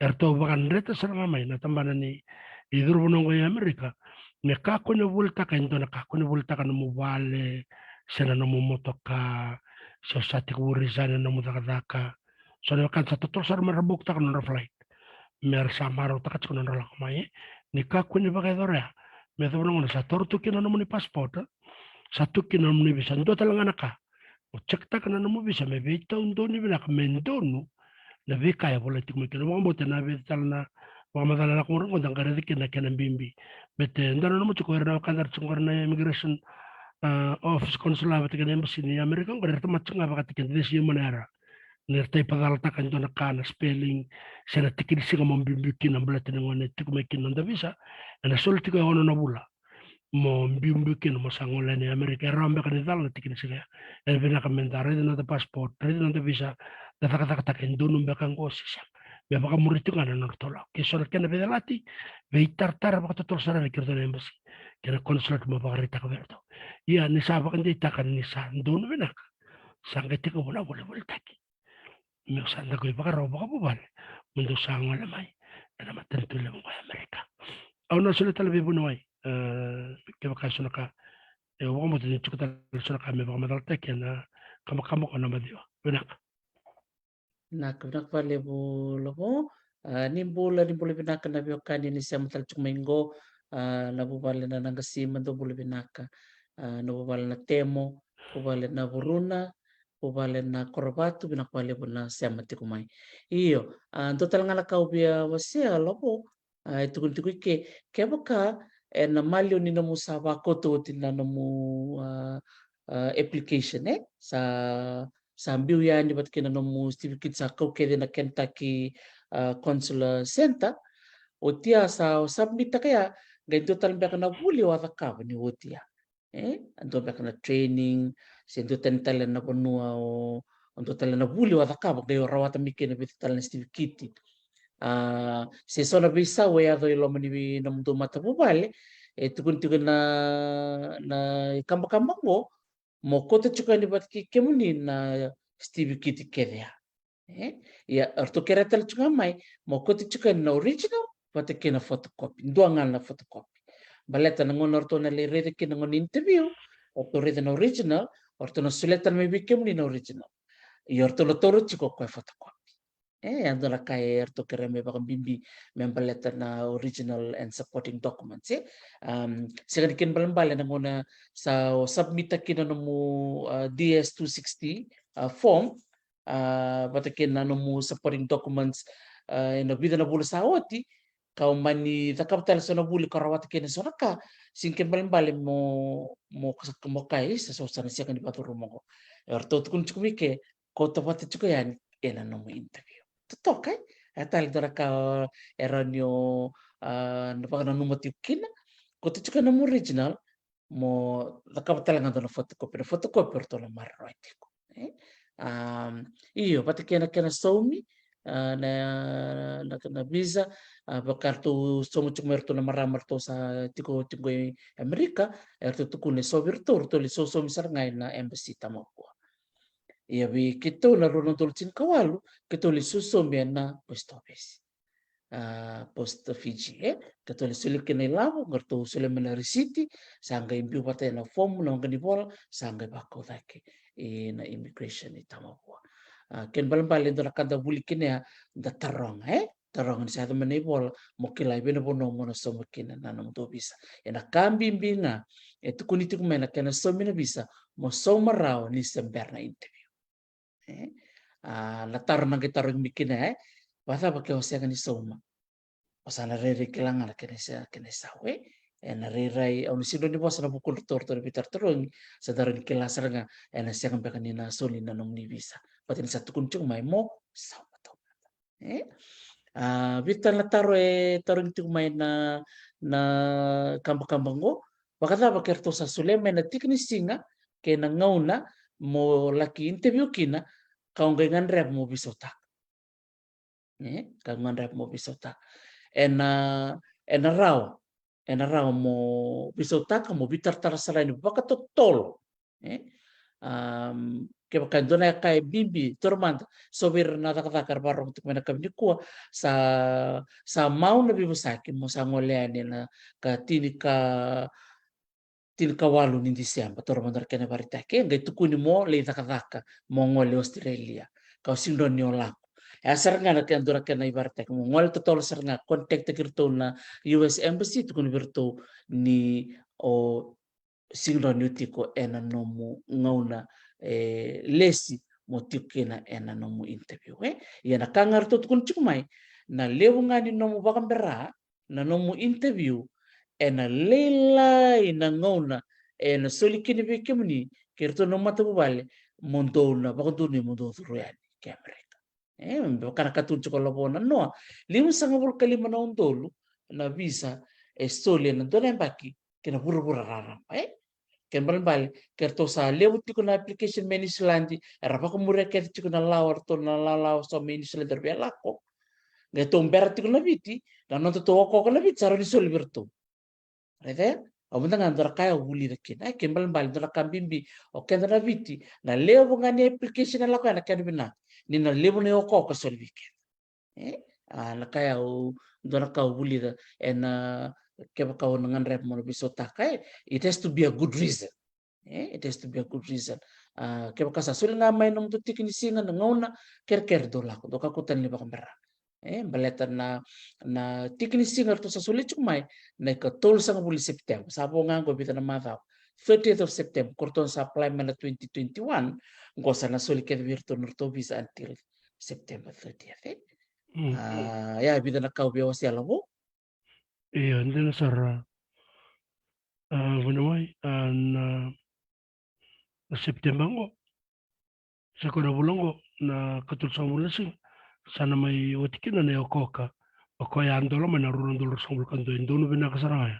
Eratou vakadreta sara ga mai na tabana ni, e, curu vanua oqo i Amerika, me kakua ni volitaka e dua na ka, kakua ni volitaka nomu vale, se na nomu motoka, se o sa tekivu resign na nomu cakacaka. So na wekada sa totolo sara me ra bukitaka na nodra flight, me ra sa marautaka tiko na nodra lako mai, e. Ni kakua ni vakayacora ya. Me yacova na gauna sa taura tu kina na nomuni passport, sa tu kina na nomuni visa, dua tale ga na ka. O check-taka na nomu visa me veitau donu vinaka, me donu na veika e volai tiko mai kina. Vakabauta na vei tale na vakamacala lako mai qo da qai raica kina na kena bibi. Baleta e dua na nomu tiko, o ira na wekada era tiko qori na immigration, a, office, consulate vata kei na embassy ni Amerika qori, era tamata tiko ga vakataki keda, e sega ni mana era, ni ra type-taka e dua na ka na spelling se na tiki ni siga mo biubiu kina, baleta ni gauna e tiko mai kina na noda visa, ena soli tiko e ono na vula mo biubiu kina mo sa gole yani i Amerika. E rawa beka ni cala na tiki ni siga ya. E vinaka me da raica na noda passport, raica na noda visa, da cakacakataka e donu beka qo se sega, me vakamuri tiko ga na nodratou lako. Ke so na kena veicalati, veitaratara vakatotolo sara yani kei iratou na embassy kei na consulate mo vakaraitaka vei iratou. Ia, ni sa vakadeitaka ni sa donu vinaka, sa qai tekivu na volivolitaki. Meu sa daku i vakarau vakavuvale mo dou sa gole mai ena matanitu levu qo e Amerika. Au na solia tale vei vuniwai, e, kevaka e so na ka, e, au vakabauta ni tiko tale e so na ka me vakamacalataki ena kabakaba qo naba ciwa. Vinaka. Vinaka, vinaka vakalevu Lavo. A, ni bula, ni bula vinaka na veiwekani ni sema tale tiko mai qo, a, na vuvale na Naqasima, dou bula vinaka. A, na vuvale na Temo, vuvale na Vuruna, vuvale na Korovatu, vinaka vakalevu na sema tiko mai. Io, a, dua tale ga na ka au via wasea Lavo, a, e tukuni tiko i ke, kevaka ena maliwa ni nomu sa vakauta oti na nomu, a, a, application, e? Sa, sa biu yani vata kei na nomu certificate, sa kau kece na Kentucky, a, Consular Center. Oti ya sa o submit-taka ya, qai dua tale beka na vuli o a cakava ni oti ya. E dua beka na training, se dua tani tale na vanua o, o dua tale na vuli o a cakava, qai o rawata mai kina vica tale na stivikiti. A, se so na veisau e yaco i loma ni nomudou matavuvale, e tukuni tiko na, na ikabakaba oqo, mo kauta tiko yani vata kei kemuni na stivikiti kece ya. E? Ia, eratou kerea tale tiko ga mai, mo kauta tiko yani na original vata kei na photocopy, dua ga na photocopy. Baleta na gauna eratou na lai raica kina na gauna ni interview, eratou raica na original, eratou na solia tale mai vei kemuni na original. Ia, eratou na taura tiko o koya photocopy. E, e dua na ka eratou kerea mai vakabibi me baleta na original and supporting documents, e. Um, sega ni kena ibalebale na gauna sa o submit-a kina nomu, uh, D S two sixty, uh, form, uh, vata kei na nomu supporting documents, uh, ena vica na vula sa oti, ka o mani cakava tale so na vuli ka rawata kina so na ka, sega ni kena ibalebale mo, mo, mo kaya, "Isa, so sa na sega ni vacuruma oqo." Eratou tukuna tiko mai ke, kauta vata tiko yani ena nomu interview. Totoka, e? E tale dua na ka e rawa ni o, a, na vakananuma tiko kina, kauta tiko na nomu original, mo cakava tale ga dua na photocopy. Na photocopy eratou na maroroya tiko, e? Um, io, vata kei na kena saumi, a, na, na, na visa, a, vaka eratou sauma tiko mai eratou na marama eratou sa tiko, tiko i Amerika, eratou tukuna e so vei iratou, eratou lai sausaumi sara ga ena embassy Tamavua. Ia vei keitou na rua na udolu tinikawalu, keitou lai sausaumi ena post office. A, post Fiji, e? Keitou lai solia kina ilavo, qai ratou solia mai na risiti, sa qai biu vata ena fomu, na waqa ni vola, sa qai vakau cake ina immigration i Tamavua. A, kena ibalebale e dua na ka da vuli kina ya, da taroga, e? Taroga ni sa yaco mai na ivola, mo kila i vei na vanua mo na sauma kina na nomudou visa. Ia na ka bibi ga e tukuni tiko mai na kena saumi na visa, mo sauma rawa ni se bera na interview. E? A, na taro na qai tarogi mai kina, e? Vakacava ke o sega ni sauma? O sa na rairai kila ga na kena isa, kena isau, e? Ena rairai, au na sega ni vosa ena vukudratou, ratou na veitarotarogi, sa da rawa ni kila sara ga, ena sega beka ni na soli na nomuni visa. Baleta ni sa tukuni tiko mai mo sauma taumada. E? A, vica tale na taro e tarogi tiko mai na, na kabakaba qo. Vakacava ke ratou sa solia mai na tiki ni siga kei na gauna mo laki interview kina, ka o qai gadreva mo veisautaka? E? Ka o gadreva mo veisautaka. Ena, ena rawa, ena rawa mo veisautaka, mo veitaratara sara yani vakatotolo. E? Um, kevaka e dua na ka e bibi, taura mada, so vei ira na cakacaka era vakarorogo tiko mai ena yakavi nikua, sa, sa mau na veivosaki, mo sa gole yani ena ka tini ka, tini ka walu ni Diseba, taura mada na kena ivakaraitaki, e qai tukuni mo lai cakacaka, mo gole Australia, ka o sega ni o lako. E a sara ga na kena, dua na kena ivakaraitaki, mo gole totolo sara ga, contact-taki iratou na U S Embassy, tukuni vei iratou ni o sega ni o tiko ena nomu gauna, e, lesi mo tiko kina ena nomu interview, e? Ia na ka ga ratou tukuna tiko mai, na levu ga ni nomu vakabera na nomu interview, ena lailai na gauna ena soli kina vei kemuni kei ratou na nomu matavuvale mo dou na vakadonui mo dou curu yani ki Amerika. E, me vaka na katuni tiko o Lavo Nanoa, limasagavulu ka lima na udolu na visa e soli ena dua na yabaki ki na vuravura raraba, e? Kena ibalebale ke ratou sa levu tiko na application mai Niusiladi, era vakamuria kece tiko na lawa, ratou na lalawa so mai Niusiladi era via lako. Qai ratou bera tiko na Viti, na nodatou okooka na Viti sa rawa ni soli vei ratou. Raica, au mada ga dua na ka au vulica kina. E, kena ibalebale dua na ka bibi o keda na Viti, na levu ga ni application e lako ya, na kena vinaka ni na levu na iokooka soli vei keda. E? A, na ka ya au, dua na ka au vulica, ena, kevaka o na gadreva mo na veisautaka, e, it has to be a good reason. E, it has to be a good reason. A, kevaka sa soli ga mai nomudou tiki ni siga, na gauna, kerekere dou lako, dou kakua tale ni vakabera. E, baleta na, na tiki ni siga ratou sa soli tiko mai, na ikatolusagavulu ni September, sa vo ga qo vica na macawa, thirtieth of September, ko ratou sa apply mai na twenty twenty-one, qo sa na soli kece vei iratou na ratou visa until September thirtieth, e? Mm. A, ia, vica na ka au via wasea, Lavo? Ia, dina sara. A, vuniwai, a, na, na September qo, se ko na vula qo, na ikatolusagavulu na siga, sa na mai oti kina na iokooka. O koya a dola mai na rua na udolu ruasagavulu ka dua, e donu vinaka sara ga ya.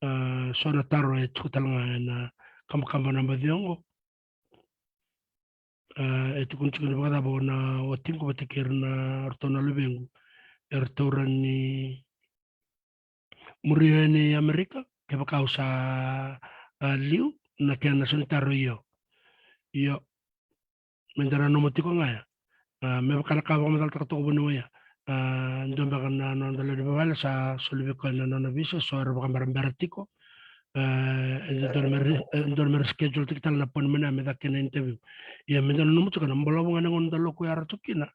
A, so na taro e tiko tale ga ena kabakaba naba ciwa qo. A, e tukuni tiko ni vakacava o na watiqu vata kei ira na ratou na luvequ eratou rawa ni muria yani Amerika, kevaka au sa, a, liu, na kena so ni taro io. Io. Meda nanuma tiko ga ya. A, me vaka na ka vakamacalataka toka vuniwai ya. A, dua beka na noda lewe ni vuvale sa soli vei koya na nona visa, so era vakaberabera tiko. A, e dodonu me re-, e dodonu me reschedule tiko tale na appointment ya me caka kina na interview. Ia meda nanuma tiko na balavu ga ni gauna da lokuya ratou kina.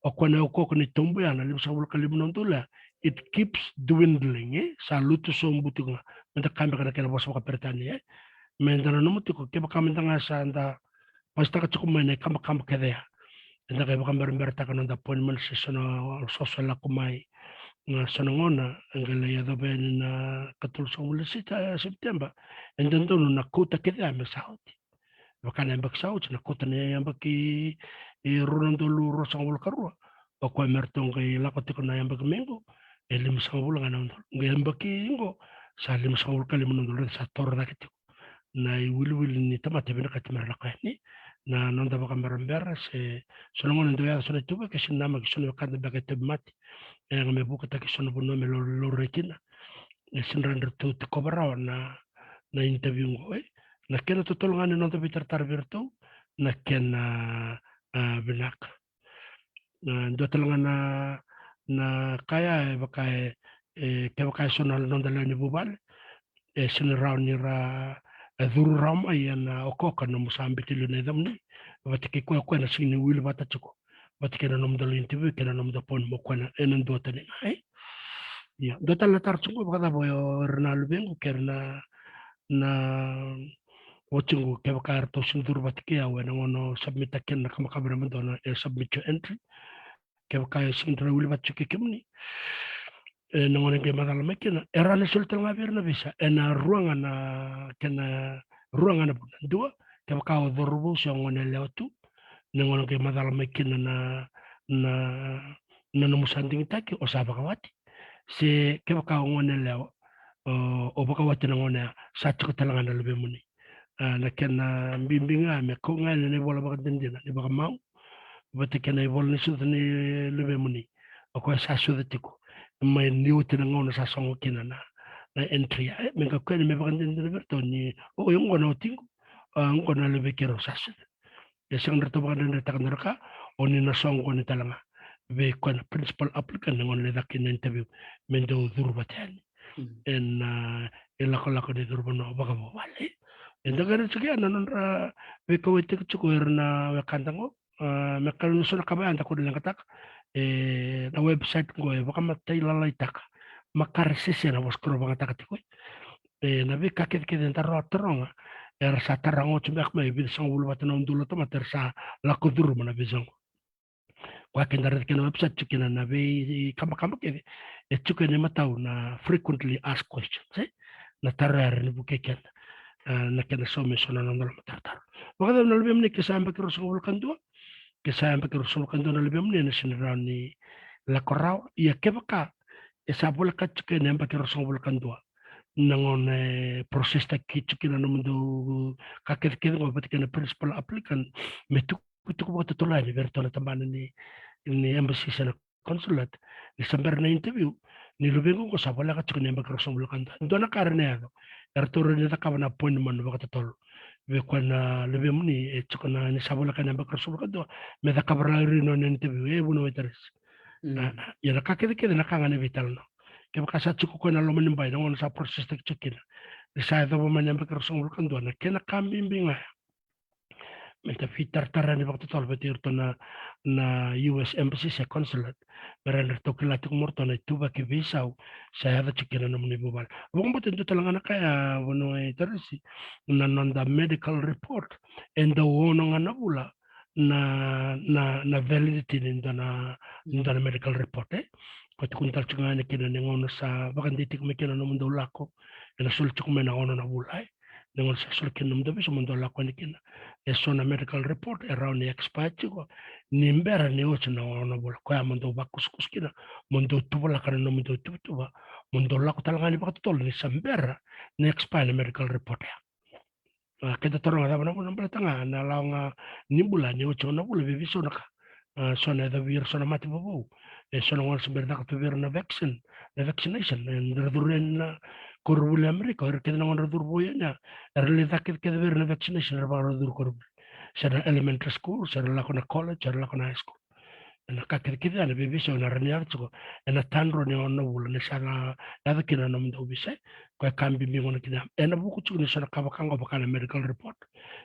O koya na okoko ni tobu ya na limasagavulu ka lima na udolu ya, it keeps dwindling, e? Sa lutu sobu tiko ga. Meda kaya beka na kena vosa vakaperitania, e? Meda nanuma tiko, kevaka meda ga sa da pasitaka tiko mai na ikabakaba kece ya. Eda qai vakaberaberataka na noda appointment se so na soso e lako mai. Na so na gauna e qai lai yacova yani na ikatolusagavulu ni Sep-, Sepiteba. E dodonu na quota kece ya me sa oti. Vaka na yabaki sa oti, na quota ni yabaki e rua na udolu ruasagavulu ka rua. O koya me ratou qai lako tiko na yabaki mai qo, e limasagavulu ga na udolu. Qai yabaki qo, sa limasagavulu ka lima na udolu, sa toro cake tiko na iwiliwili ni tamata e vinakati me ra lako yani. Na noda vakaberabera se so na gauna e dau yaco so na ituvaki, e sega ni namaki, so na wekada beka e tauvimate. E yaga me vukataki so na vanua me lau-, laurai kina. E sega ni rawa ni ratou tekova rawa na, na interview qo, e. Na kena totolo ga ni noda veitaratara vei iratou, na kena, a, vinaka. A, dua tale ga na, na ka ya e vaka e, e, kevaka e so na noda lewe ni vuvale, e sega ni rawa ni ra, e, curu rawa mai ena okooka nomu sa biuta liu na yacamuni. Vata kei koya, koya na sega ni wili vata tiko vata kei na nomudou lai interview kei na nomudou appointment, o koya ena dua tani ga, e. Ia, dua tale na taro tiko qo, vakacava o ira na luvequ kei ira na, na watiqu, kevaka eratou sega ni curu vata kei au ena gauna o submit-taka kina na kabakaba naba dua, na, e, submit your entry. Kevaka e sega ni ra wili vata tiko kei kemuni ena gauna e qai macala mai kina, e rawa ni soli tale ga vei ira na visa ena rua ga na, kena rua ga na vuna. Dua, kevaka o cauravou se o goneyalewa tu, na gauna e qai macala mai kina na, na, na nomu sa digitaki, o sa vakawati. Se kevaka o goneyalewa, o, o vakawati na gauna ya, sa tiko tale ga na luvemuni. A, na kena bibi ga me kau ga yani na ivola vakadinadina ni vakamau vata kei na ivola ni sucu ni luvemuni, o koya sa sucu tiko mai ni oti na gauna sa sogo kina na, na entry ya, e, me qai kau yani me vakadinadina vei iratou ni, o, o qo na watiqu, a, qo na luve i keirau sa sucu. E sega ni ratou vakadredretaka na ka, o ni na soqoni tale ga vei koya na principal applicant na gauna e caka kina na interview, me dau curu vata yani. Mm. Ena, e, lakolako ni curu vanua vakavuvale. Eda qai raica tiko ya na nodra veikauwaitaki tiko o ira na wekada qo. A, me kalougata na so na ka vaya eda kua ni leqataka. E, na website qo e vakamatailalai taka, Makare Sese na vosa keirau vakayagataka tiko. E, na veika kecekece eda rawa taroga, era sa taroga oti beka mai e vitusagavulu vata na udolu na tamata era sa lako curuma na visa qo. Koya keda raica kina na website, tiko kina na veikabakaba kece, e tiko ena imatau na frequently asked questions, e? Na taro ya e rawa ni vukei keda. A, na kena sauma e so na noda loma tarotaro. Vakacava na luvemuni ke sa yabaki ruasagavulu ka dua? Ke sa yabaki ruasagavulu ka dua na luvemuni, ena sega ni rawa ni lako rawa. Ia kevaka e sa voleka tiko ena yabaki ruasagavulu ka dua, na gauna e process-taki tiko kina na nomudou ka kecekece qo vata kei na principal applicant, me tukutuku vakatotolo yani vei iratou na tabana ni, ni embassy se na consulate, ni sa bera na interview, ni luvequ qo sa voleka tiko ena yabaki ruasagavulu ka dua. Dua na ka e rawa ni yaco, eratou rawa ni cakava na appointment vakatotolo vei koya na luvemuni e tiko na, ni sa voleka ena yabaki ruasagavulu ka dua, me cakava rawa i ira na nona interview, e, vuniwai Tarisi. Mm. A, a, ia na ka kecekece na ka ga ni veitalanoa. Kevaka sa tiko o koya ena loma ni bai na gauna sa process-taki tiko kina, ni sa yacova mai na yabaki ruasagavulu ka dua, na kena ka bibi ga ya, me da veitaratara yani vakatotolo vata kei iratou na, na U S embassy se consulate, me rawa ni ratou kila tiko mai o iratou na ituvaki veisau sa yaco tiko kina na nomuni vuvale. Vakabauta e dua tale ga na ka ya, vuniwai Tarisi, na noda medical report, e dau ono ga na vula na, na, na validity ni dua na, ni dua na medical report, e. Ko tukuni tale tiko ga yani kina ni gauna sa vakadei tiko mai kina na nomudou lako, ena soli tiko mai na ono na vula, e. Ni gauna sa soli kina nomudou visa mo dou lako yani kina. E so na medical report e rawa ni expire tiko ni bera ni oti na ono na vula. Koya mo dou vakusakusa kina mo dou tuvalaka na nomudou ituvatuva mo dou lako tale ga ni vakatotolo ni sa bera ni expire na medical report ya. A, keda taroga cava na vuna baleta ga na lawa ga ni bula ni oti na vula veiveisau na ka. A, so na yacovi ira so na mate vovou. E so na gone se bera caka tu vei ira na vaccine, na vaccination. E dra curu yani na koronivuli Amerika, o ira kece na gone dra curu vou yani ya. Era lai caka kece kece vei ira na vaccination, era vaka ra curu koronivuli. Se na elementary school, se ra lako na college, se ra lako na high school. Ena ka kece kece ya na veiveisau ena rawa ni yaco tiko ena tadro ni ono na vula ni sa na yaco kina na nomudou visa. Koya ka bibi gona kina ena vuku tiko ni so na ka vaka oqo vaka na medical report.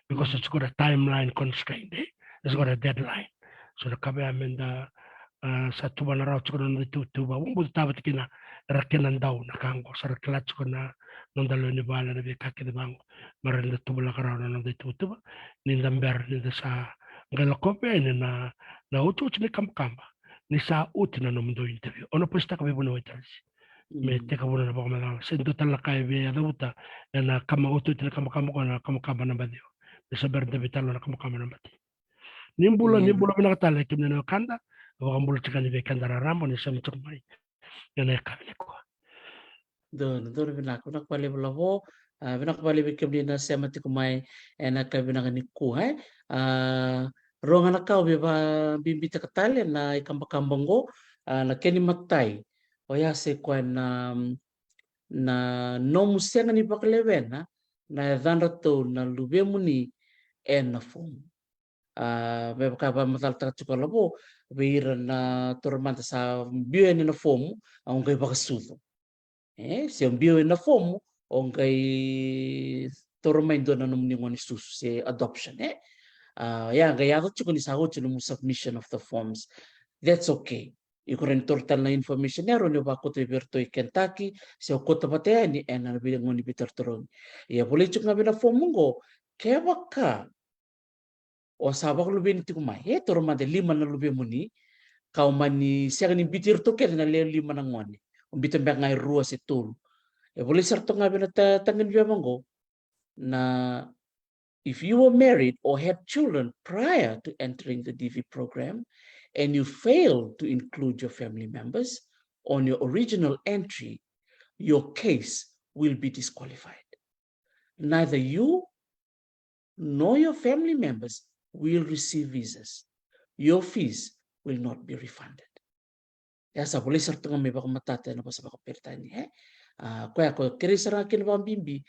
Because it's got a timeline constraint, eh? It's got a deadline. So na ka vaya meda, a, sa tuvana rawa tiko na noda ituvatuva, vakabauta tavati kina era kena dau na ka oqo, sa ra kila tiko na noda lewe ni vale na veika kece vaqo. Me rawa ni da tuvalaka rawa na noda ituvatuva ni da bera ni da sa qai lakova yani na, na otioti ni kabakaba ni sa oti na nomudou interview. Au na pasitaka vei vuniwai Talisi me tekivuna na vakamacala. Se dua tale na ka e via cavuta ena kama otioti ni kabakaba ko na kabakaba naba ciwa. Ni sa bera da veitalanoa na kabakaba naba tini. Ni bula, ni bula vinaka tale kemuni na wekada. Vakabula tiko yani vei keda raraba ni sema tiko mai ena yakavi nikua. Donu, donu, vinaka, vinaka vakalevu Lavo. A, vinaka vakalevu vei kemuni na sema tiko mai ena yakavi vinaka nikua, e. A, rua ga na ka au via vakabibitaka tale na ikabakaba oqo. A, na kena imatai, oya se koya na, na nomu sega ni vakalewena na yacadratou na luvemuni ena fomu. A, me vaka vakamacalataka tiko Lavo, vei ira na taura mada sa biu yani na fomu, a, o qai vakasucu. E, se o biu yani na fomu, o qai taura mai dua na nomuni gone susu, se adoption, e. A, ya qai yaco tiko ni sa oti nomu submission of the forms. That's okay. Iko rawa ni taura tale na information ya, rawa ni o vakauta vei iratou i Kentucky, se o kauta vata yani ena vei gone veitarotarogi. Ia volai tiko ga vei na fomu oqo, kevaka o sa vakaluveni tiko mai, e, taura mada e lima na luvemuni, ka o mani sega ni biuti iratou kece na lewe lima na gone, o biuta beka ga e rua se tolu. E volai sara toka ga vei na ta-, taqi ni veva oqo. Na, if you were married or had children prior to entering the D V program and you failed to include your family members on your original entry, your case will be disqualified. Neither you nor your family members will receive visas. Your fees will not be refunded. Ya sa volai sara tu ga mai vakamatata ena vosa vakaperitania, e. A, koya ko kerei sara ga kina vakabibi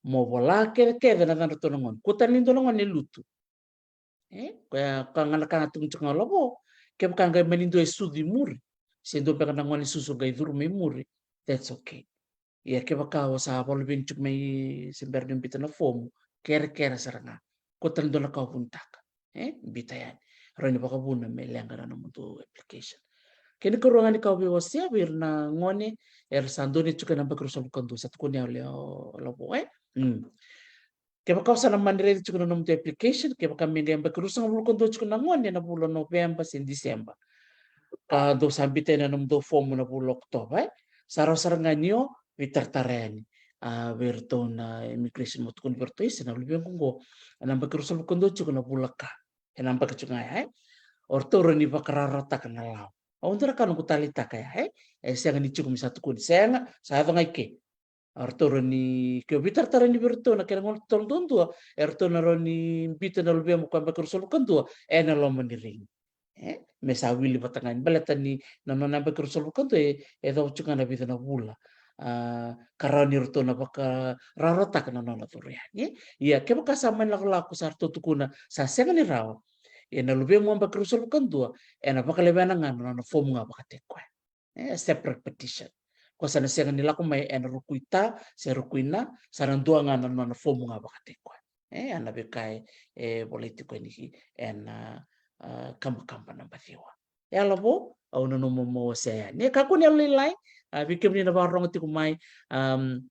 mo vola kece kece na yacadratou na gone. Kua tale ni dua na gone e lutu. E, koya ka ga na ka ga tukuni tiko ga Lavo, kevaka qai mani dua e sucu i muri, se dua beka na gone susu qai curu mai muri, that's okay. Ia kevaka o sa vakaluveni tiko mai se bera ni biuta na fomu, kerekere sara ga. Kua tale ni dua na ka o vunitaka, e, biuta yani. Rawa ni vakavuna me leqa na nomudou application. Kena ikarua ga ni ka au via wasea vei ira na gone era sa donuya tiko ena yabaki ruasagavulu ka dua, sa tukuni au lewe Lavo, e. Mm. Kevaka o sa na mani raica tiko na nomudou application, kevaka me qai yabaki ruasagavulu ka dua tiko na gone ena vula o Noveba se Diseba, ka dou sa biuta yani na nomudou fomu na vula o Okotova, e, sa rawa sara ga ni o veitaratara yani, a, vei iratou na immigration mo tukuni vei iratou, e, se na luvequ oqo ena yabaki ruasagavulu ka dua tiko na vula ka, ena yabaki tiko ga ya, e. O ratou rawa ni vakarawarawataka na lawa. Au dua na ka noqu taleitaka ya, e, e sega ni tiko me sa tukuni, sega, sa yaco ga i ke. A, ratou rawa ni, ke o veitaratara yani vei iratou na kena gone totolo duadua, e ratou na rawa ni biuta na luvemu ko yabaki ruasagavulu ka dua ena loma ni reni. E, me sa wili vata ga yani, baleta ni na nona yabaki ruasagavulu ka dua e, e yacova tiko ga na vica na vula. A, ka rawa ni ratou na vakarawarawataka na nona curu yani, e. Ia kevaka sa mani lakolako sa ratou tukuna sa sega ni rawa, ia na luvemu yabaki ruasagavulu ka dua ena vakalewena ga na nona fomu ga vakataki koya. E, separate petition. Ko sa na sega ni lako mai ena ruku i ta se ruku i na, sa na dua ga na nona fomu ga vakataki koya. E, a na veika e, e volai tiko yani ena, a, kabakaba naba ciwa. E, Lavo, au nanuma mo wasea yani. E, kakua ni yalolailai, a, vei kemuni na vakarorogo tiko mai, am,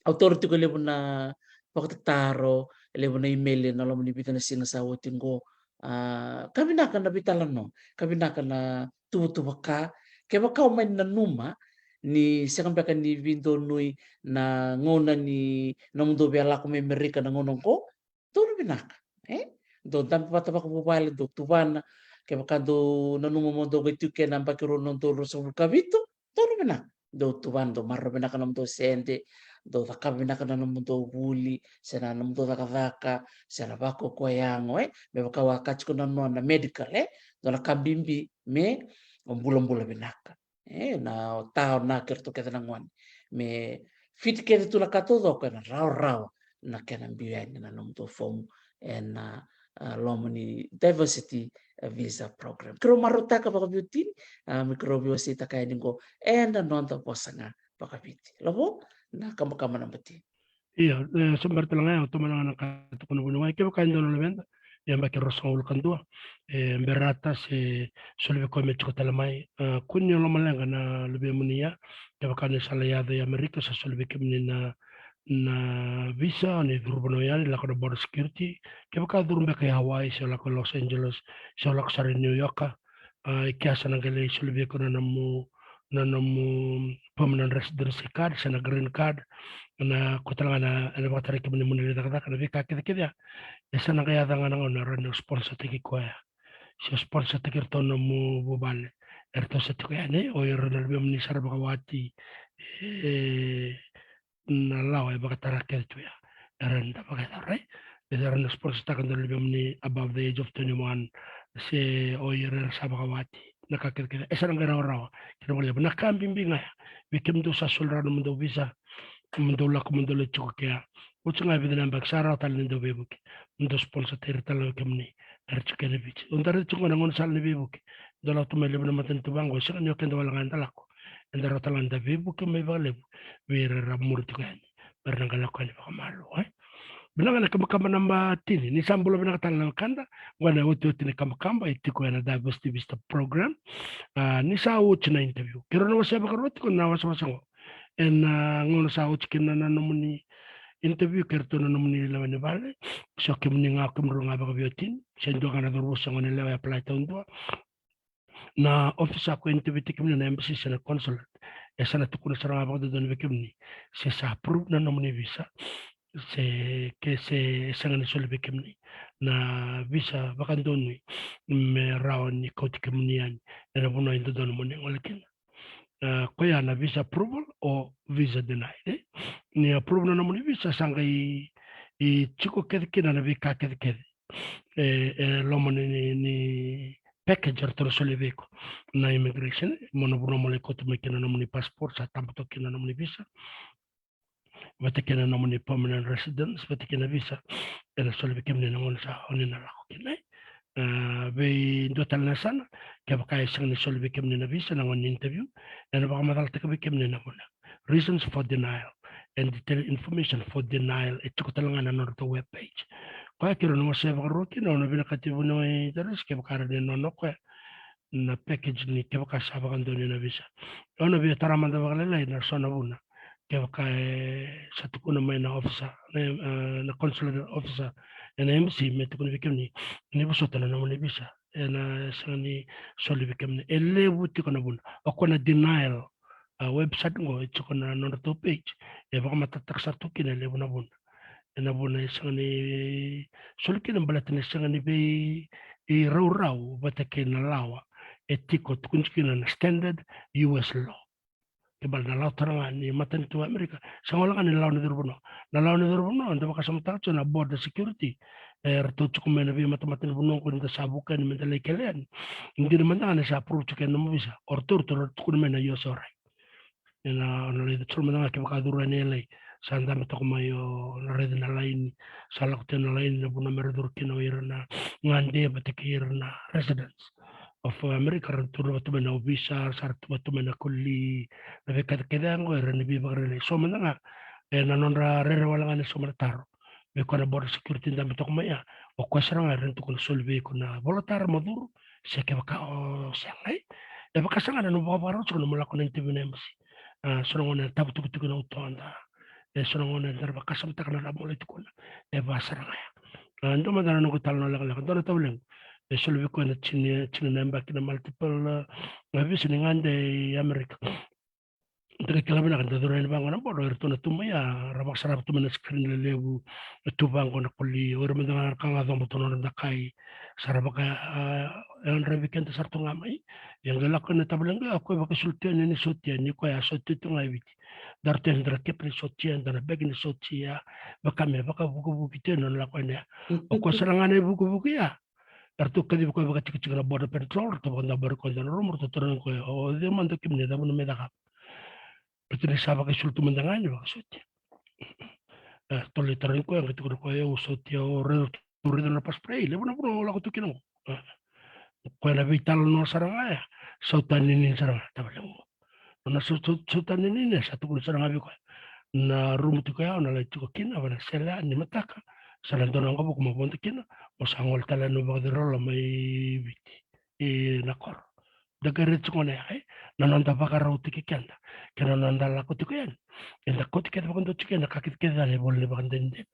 au taura tiko e levu na vakatataro, e levu na email ena loma ni vica na siga sa oti qo. A, ka vinaka na veitalanoa, ka vinaka na tuvatuva ka. Kevaka o mani nanuma ni sega beka ni veidonui na gauna ni nomudou via lako mai Amerika na gauna oqo, donu vinaka, e? Dou dabe vata vakavuvale, dou tuvana. Kevaka dou nanuma mo dou qai tiko kina na yabaki rua na udolu ruasagavulu ka vitu, donu vinaka. Dou tuvana, dou maroroya vinaka na nomudou sede, dou cakava vinaka na nomudou vuli, se na nomudou cakacaka, se na vakaukauwa yago, e? Me vaka au a kaya tiko na noa na medical, e? Dua na ka bibi me o bulabula vinaka. E, na o ta, o na, kei ratou kece na gone. Me fit kece tu na ka taucoko, ena rawarawa na kena biu yani na nomudou fomu ena, a, loma ni diversity, a, visa program. Keirau marautaka vakaveiwatini, a, me keirau veiwaseitaka yani qo ena noda vosa ga vakaviti. Lavo, na kabakaba naba tini. Ia, e, se bera tale ga ya, au tomana ga na ka tukuna vuniwai, kevaka e dua na luveda, ia yabaki ruasagavulu ka dua, e, berata se soli vei koya me tiko tale mai. A, kua ni o lomaleqa na luvemuni ya, kevaka ni sa lai yaco i Amerika, sa soli vei kemuni na, na visa, ni curu vanua yani, lako na border security, kevaka curu beka i Hawaii, se o lako i Los Angeles, se o lako sara i New York, a, i kea sa na qai lai soli vei iko na nomu, na nomu permanent residency card, se na green card, na kua tale ga na, ena vakatarai kemuni mo ni lai cakacaka, na veika kecekece ya. E sa na qai yaco ga na gauna rawa ni o sponsor-taki koya. Se o sponsor-taki iratou na nomu vuvale. Eratou sa tiko yani, o ira na luvemuni sara vakawati, e, na lawa e vakatara kece tu ya. Era na vakayacora, e? Era na sponsor-taka dua na luvemuni above the age of twenty-one, se o ira era sa vakawati. Na ka kecekece, e sa na qai rawarawa kina vakalevu. Na ka bibi ga ya, vei kemudou sa soli rawa na nomudou visa, mo dou lako mo dou lai tiko kea. Oti ga e vica na yabaki sa rawa tale ni dou veivuke, mo dou sponsor-taki ira tale ga o kemuni era tiko kea na Viti. Au dau raica tiko ga na gaunisala ni veivuke. Dou lako tu mai levu na matanitu vaqo, e sega ni o keda wale ga eda lako. Eda rawa tale ga da veivuke mai vakalevu vei ira era muri tiko yani, me ra na qai lako yani vakamalua, e? Vinaka, na kabakaba naba tini. Ni sa bula vinaka tale na wekada. Qo na iotioti ni kabakaba e tiko ena Diversity Visa Program. A, ni sa oti na interview, keirau na wasea vakarua tiko na wasewase qo. Ena, a, gauna sa oti kina na nomuni interview kei ratou na nomuni lewe ni vale, se o kemuni ga, o kemudrau ga vakaveiwatini, se dua ga na cauravou se goneyalewa e apply taudua, na ofisa ko interview-taki kemuni na embassy se na consulate, e sa na tukuna sara ga vakadodonu vei kemuni se sa approve na nomuni visa, se ke se sega ni soli vei kemuni na visa vakadonui me rawa ni kauti kemuni yani ena vanua e dodonu mo ni gole kina. A, koya na visa approval o visa denied, e? Ni approve na nomuni visa, sa qai tiko kece kina na veika kecekece e, e loma ni, ni, ni package eratou na solia vei iko na immigration, mo na vanua mo lai kauta mai kina na nomuni passport, sa taba toka kina na nomuni visa, vata kei na nomuni permanent residence, vata kei na visa, ena soli vei kemuni na gauna sa o ni na lako kina. A, vei dua tale na yasana, kevaka e sega ni soli vei kemuni na visa na gauna ni interview, ena vakamacalataka vei kemuni na vuna. Reasons for denial and detailed information for denial, e tiko tale ga na nodratou web page. Koya keirau na wasea vakarua kina, au na vinakati vuniwai Darisi kevaka e rawa ni nona o koya na package ni kevaka sa vakadonui na visa. Au na via tara mada vakalailai na so na vuna kevaka e sa tukuna mai na officer, na, e, na consular officer ena embassy me tukuna vei kemuni ni vosota na nomuni visa, ena sega ni soli vei kemuni. E levu tiko na vuna. O koya na denial, a, website qo e tiko na nodratou page, e vakamatatataka sara tu kina e levu na vuna. Ena vuna e sega ni soli kina baleta ni sega ni veiraurau vata kei na lawa e tiko, tukuni tiko kina na standard U S law. Ke bale na lawa tara ga ni matanitu o Amerika, sega wale ga ni lawa ni curu vanua. Na lawa ni curu vanua eda vakasamataka tiko na border security, e ratou tiko mai na veimatamata ni vanua qo ni da sa vuka yani me da lai kele yani. Dina mada ga ni sa approve tiko na nomu visa, o ratou, ratou tukuna mai na U S O right. Ena, o na lai curu mada ga kevaka curu yani e lai, sa dabe toka mai, o na raica na laini, sa lako tu na laini, na vanua me ra curu kina o ira na gade vata kei ira na residents of America, ra na tu vata mai na ovisa, sa ra tu vata mai na koli, na veika kece qo era na veivakaraitaki. So mada ga, ena nodra rere wale ga ni so mada taro vei koya na border security dabe toka mai ya, o koya sara ga era na tukuna soli vei iko na vola tara mo curu, se kevaka o sega, e vakasaga na nomu vakavakarau tiko na nomu lako na interview na embassy. A, so na gauna e tavu tukituki na utoda, e so na gauna eda vakasamataka na cava mo lai tukuna, e vaka sara ga ya. A, dua mada na noqu italanoa lekaleka, dua na tavalequ e soli vei koya na tini, tini na yabaki na multiple, a, visa ni gade i Amerika. da qai kila vinaka da curu yani vaqo na board, o iratou na tu mai ya, ra vakasarava tu mai na screen lelevu, e tu vaqo na koli, o ira mada ga na ka ga cobo tu na nodra dakai, sa ra vaka, a, yadravi keda sara tu ga mai. Ia qai lako na tavale qo, o koya vakaisulu tu yani ni sotia, ni koya a sotia tu ga e Viti. Daru tu yani dua na kepi ni sotia, dua na beki ni sotia, vaka me vakavukivuki tu yani na nona lako yani ya. O koya sara ga na ivukivuki ya, eratou kacivi koya vakatikitiki na border patrol, ratou vakadabari koya e dua na rumu, ratou tarogi koya, o cei mada kemuni, cava na mai cakava? Baleta ni sa vakaisulu tu mada ga yani vakasotia. E, ratou lai tarogi koya, qai tukuna o koya, au sotia, au raica, au raica na passport, e levu na vanua au lako tu kina qo. E, o koya na veitalanoa sara ga ya, sautaninini sara ga tavale qo. Na sau-, sau-, sautaninini ya sa tukuni sara ga vei koya. Na rumu tiko ya o na lai tiko kina, va na sele ya ni mataka, sa na dua na waqavuka mo vodo kina, mo sa gole tale yani, mo vakaciriloloma i Viti, i Nakoro. Da qai raica tiko gona ya, e, na noda vakarautaki keda kei na noda lako tiko yani. Eda kauti kece vakadua tiko yani na ka kecekece ya na ivola ni vakadinadina.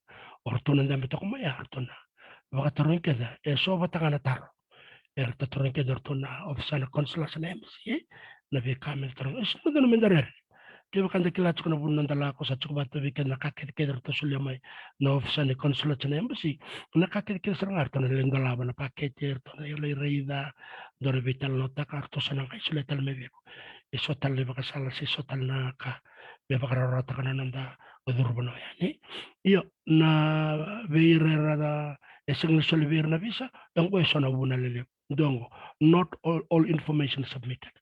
O ratou na dabe toka mai ya, o ratou na vakatarogi keda e so vata ga na taro. Era tarogi keda o ratou na ofisa ni consulate, na embassy, e? Na veika me tarogi, e sega ni dodonu me da rere. Kevaka da kila tiko na vuna da lako, sa tiko vata vei keda na ka kecekece eratou solia mai na ofisa ni consulate, na embassy. Na ka kecekece sara ga eratou na lai dolava na pakete, eratou na lai raica, dua na veitalanoataka, eratou sa na qai solia tale mai vei iko e so tale na ivakasala se so tale na ka me vakarawarawataka na noda curu vanua yani. Io, na vei ira era e sega ni soli vei ira na visa, e qo e so na vuna lelevu. Dua qo, not all, all information submitted.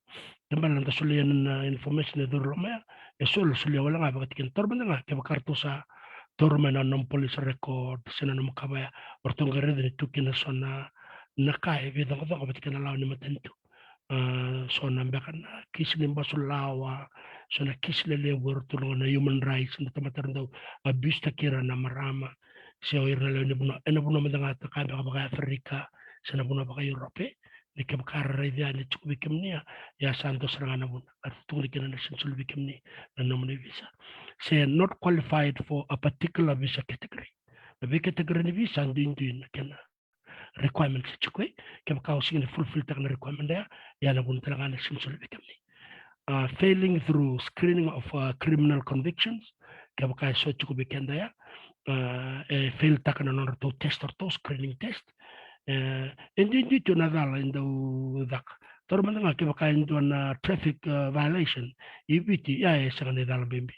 Kena ibalebale na da solia na information e curu loma ya, e so e solia wale ga vakatikina. Taura mada ga kevaka ratou sa taura mai na nomu police record se na nomu ka vaya, o ratou qai raica ni tu kina so na, na ka e veicoqacoqa vata kei na lawa ni matanitu. A, so na beka na kisi ni basu lawa, so na kisi lelevu eratou na human rights, na tamata era dau abuse-taki ira na marama se o ira na lewe ni vanua, ena vanua mada ga, ta ka beka vaka Africa se na vanua vaka Europe. Ni kevaka ra raica ni tiko vei kemuni ya, ia sa dua sara ga na vuna, eratou tukuna kina na sega ni soli vei kemuni na nomuni visa, se not qualified for a particular visa category. Na vei category ni visa duidui na kena requirements e tiko, e. Kevaka o sega ni fulfill-taka na requirement ya, ia na vuna tale ga na sega ni soli vei kemuni. A, failing through screening of, a, criminal convictions, kevaka e so tiko vei keda ya, a, e fail-taka na nodratou test, ratou screening test. E, e duidui tu na cala e dau caka. Taura mada ga kevaka e dua na traffic, a, violation i Viti, ia e sega ni cala bibi.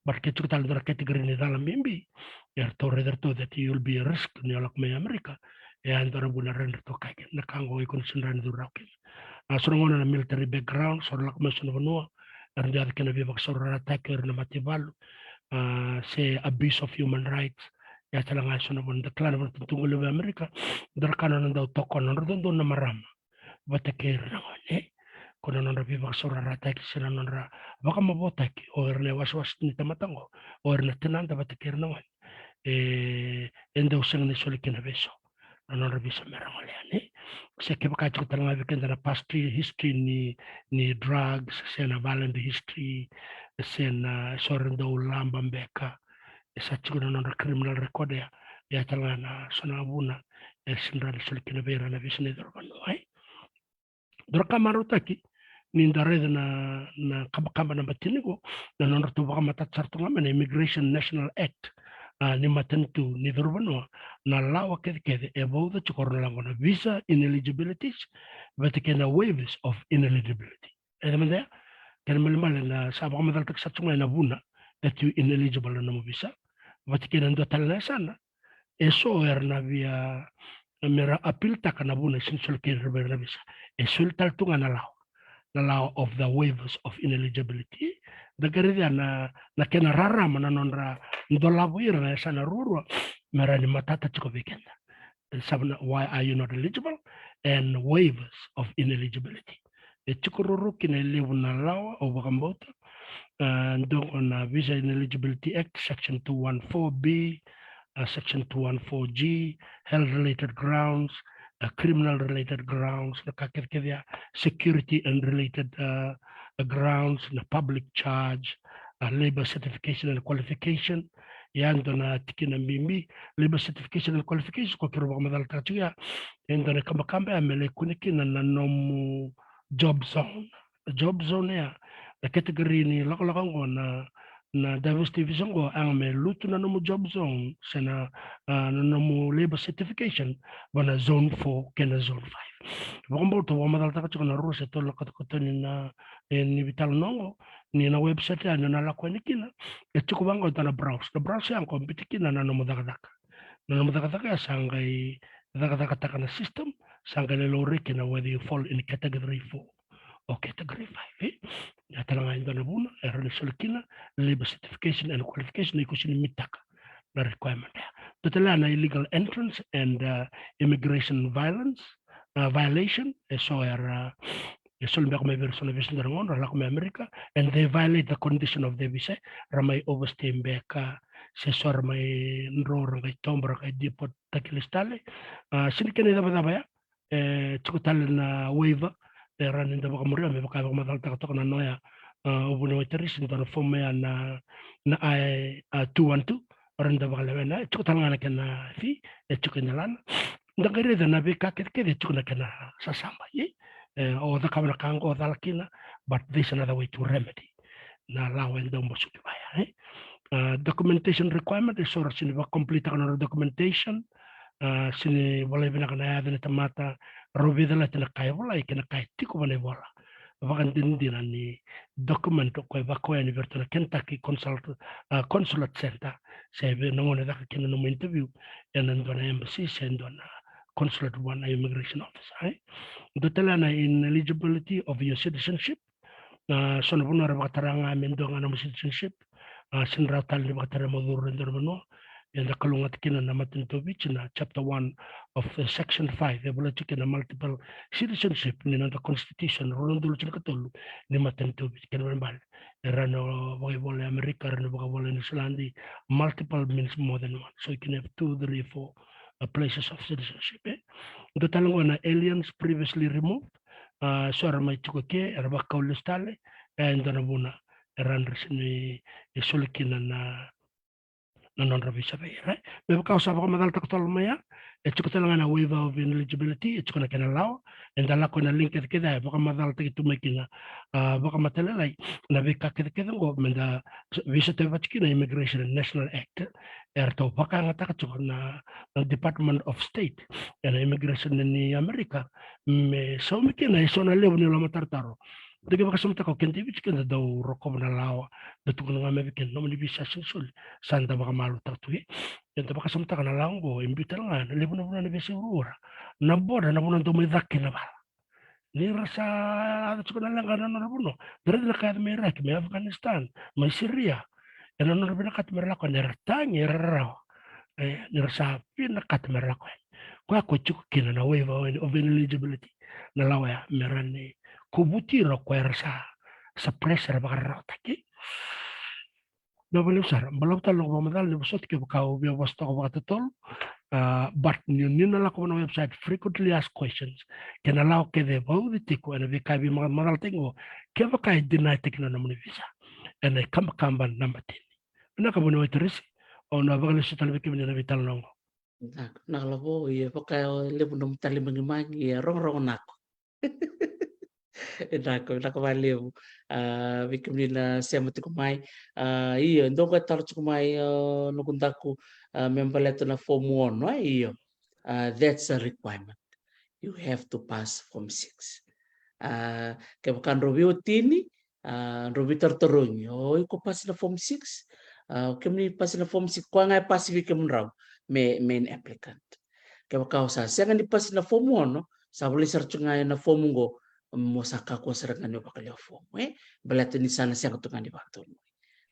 But ke tiko tale dua na category ni cala bibi, eratou raica ratou that you will be a risk ni o lako mai Amerika. E a dua na vuna era ratou kaya kina na ka qo, iko na sega ni curu rawa kina. A, so na gauna na military background, so ra lako mai so na vanua era dau yaco kina veivakasaurarataki o ira na mataivalu, a, se abuse of human rights. Ia tale ga e so na vuna da kila na vanua tu qo levu e Amerika, dua na ka na nona dau tokona na nodra dodonu na marama vata kei ira na gone, e. Ko na nodra veivakasaurarataki se na nodra vakamavotaki o ira na iwasewase ni tamata qo, o ira na tinada vata kei ira na gone. E, e dau sega ni soli kina vei so na nodra visa me ra gole yani. Se kevaka e tiko tale ga vei keda na past history ni, ni drugs, se na violent history, se na so era dau laba beka, e sa tiko na nodra criminal record ya, ia tale ga na so na vuna e sega ni soli kina vei ira na visa ni curu vanua, e. Dua na ka marautaki ni da raica na, na kabakaba naba tini qo, na nodratou vakamatata sara tu ga mai na Immigration National Act, a, ni matanitu ni curu vanua, na lawa kecekece e vauca tiko o ira na lawa na visa ineligibilities vata kei na waivers of ineligibility. E, na mada ya, kena ibalebale na sa vakamacalataki sara tu ga mai na vuna that you ineligible na nomu visa, vata kei na dua tale na yasana e so era na via, me ra appeal-taka na vuna e sega ni soli kina vei ira na visa. E soli tale tu ga na lawa, na lawa of the waivers of ineligibility. Da qai raica na, na kena rarama na nodra dolava ira na yasana ruarua me rawa ni matata tiko vei keda. E sa vuna, why are you not eligible? And waivers of ineligibility. E tiko ruarua kina e levu na lawa au vakabauta. A, dua qo na Visa Ineligibility Act, section two one four B, a, section two one four G, health related grounds, a, criminal related grounds, na ka kecekece ya, security and related, a, a, grounds, na public charge, a, labor certification and qualification. Ia dua na tikina bibi, labor certification and qualification, ko keirau vakamacalataka tiko ya, e dua na ikabakaba ya me lai kune kina na nomu job zone. Job zone ya, Na category ni lakolako oqo, na, na diversity visa oqo, a yaga me lutu na nomu job zone se na, a, na nomu labour certification va na zone four kei na zone five. Vakabauta, vakamacalataka tiko na rua se tolu na katokatoni na, e, ni veitalanoa oqo, ni na website ya ni na lako yani kina, e tiko vaqo e dua na browse. Na browse ya oqo biuta kina na nomu cakacaka. Na nomu cakacaka ya sa qai cakacakataka na system, sa qai lai laurai kina whether you fall in category four or category five, e? Ya tale ga e dua na vuna e rawa ni soli kina labour certification and qualification, na iko sega ni mitaka na requirement ya. Dua tale ya na illegal entrance and, uh, immigration violence, uh, violation, e so era, e soli beka mai vei ira so na visa dua na gauna ra lako mai Amerika, and they violate the condition of the visa, ra mai overstay beka, se so ra mai dro, ra qai tobo, ra qai deport taki lesu tale. A, sega ni kena icavacava ya, e tiko tale na waiver e rawa ni da vakamuria, me vaka e vakamacalataka toka na noya, a, o vuniwai Tarisi, dua na fomu ya na, na I, a, two one two, e rawa ni da vakalewena, e tiko tale ga na kena fee, e tiko e dalana. Da qai raica na veika kecekece e tiko na kena sasaba, e? E, o cakava na ka oqo o cala kina, but there's another way to remedy. Na lawa e dau masuti vaya, e? A, documentation requirement, e so ra sega ni vakacompletaka na nodra documentation, a, sega ni volai vinaka na yaca ni tamata, rau veicalati na ka e volai kei na ka e tiko va na ivola. Vakadinadina ni document o koya e vakau yani vei iratou na Kentucky Consult-, a, Consulate Center, se vei na gauna e caka kina nomu interview ena dua na embassy se dua na consulate vua na immigration officer, e? Dua tale na ineligibility of your citizenship, a, so na vanua era vakatara ga me dua ga na nomu citizenship, a, sega ni rawa tale ni vakatara mo curu e dua na vanua. Eda kalougata kina na matanitu o Viti na chapter one of the section five, e volai tiko kina na multiple citizenship ni noda constitution rua na udolu tinikatolu ni matanitu o Viti. Kena ibalebale, e rawa ni vakaivola e Amerika, e rawa ni vakaivola e Niusiladi, multiple means more than one. So you can have two, three, four, uh, places of citizenship, e? Dua tale oqo na aliens previously removed, a, so era mai tiko ke, era vakau lesu tale, e dua na vuna e rawa ni ra sega ni soli kina na, na nodra visa vei ira, e? Me vaka au sa vakamacalataka tale mai ya, e tiko tale ga na waiver of ineligibility, e tiko na kena lawa, eda lako ena link kecekece ya e vakamacalataki tu mai kina, a, vakamatailalai na veika kecekece oqo, meda veisotava tiko kina na Immigration and National Act, e ratou vakayagataka tiko na, na Department of State ena immigration ni Amerika, me saumi kina e so na levu ni lomatarotaro. Da qai vakasamataka o keda e Viti, keda dau rokova na lawa, da tukuna ga mai vei keda, nomuni visa sega ni soli, sa da vakamalutaka tu, e? Eda vakasamataka na lawa oqo e biu tale ga ena levu na vanua na veiyasai vuravura. Na border na vanua dau mai caka kina na vala. Ni ra sa yaco tiko na leqa ena nodra vanua, da raica na ka yaco mai Iraki, mai Afghanistan, mai Syria. Ena nodra vinakata me ra lako yani, era tagi, era rarawa. E, ni ra sa vinakata me ra lako yani, koya qo e tiko kina na waiver of ineligibility, na lawa ya, me rawa ni kovuti ira o koya era sa suppress, era vakararawataki. Na vakalevu sara, balavu tale na noqu vakamacala ni vosoti kevaka au via vosa toka vakatotolo. A, but ni, ni na lako vua na website frequently asked questions, kei na lawa kece e vauci tiko ena veika e veimacamacalataki oqo, kevaka e deny-taki na nomuni visa ena ikabakaba naba tini. Vinaka vuniwai Tarisi, au na vakalesuya tale vei kemuni na veitalanoa oqo. Vinaka, vinaka Lavo, ia vaka e levu nomu talimagimagi, ia rogorogo nako. Vinaka, vinaka vakalevu, a, vei kemuni na sema tiko mai. A, io, e dua qo e taro tiko mai, a, noqu daku, a, me baleta na fomu ono, e, io. A, that's a requirement. You have to pass form six. A, kevaka drau veiwatini, a, drau veitarotarogi, o iko pasi na form six? A, o kemuni pasi na form six, koya ga e pasi vei kemudrau me main applicant. Kevaka o sa sega ni pasi na fomu ono, sa volai sara tu ga ena fomu oqo, mo sa kakua sara ga ni vakalewa fomu, e? Baleta ni sa na sega tu ga ni vakatau.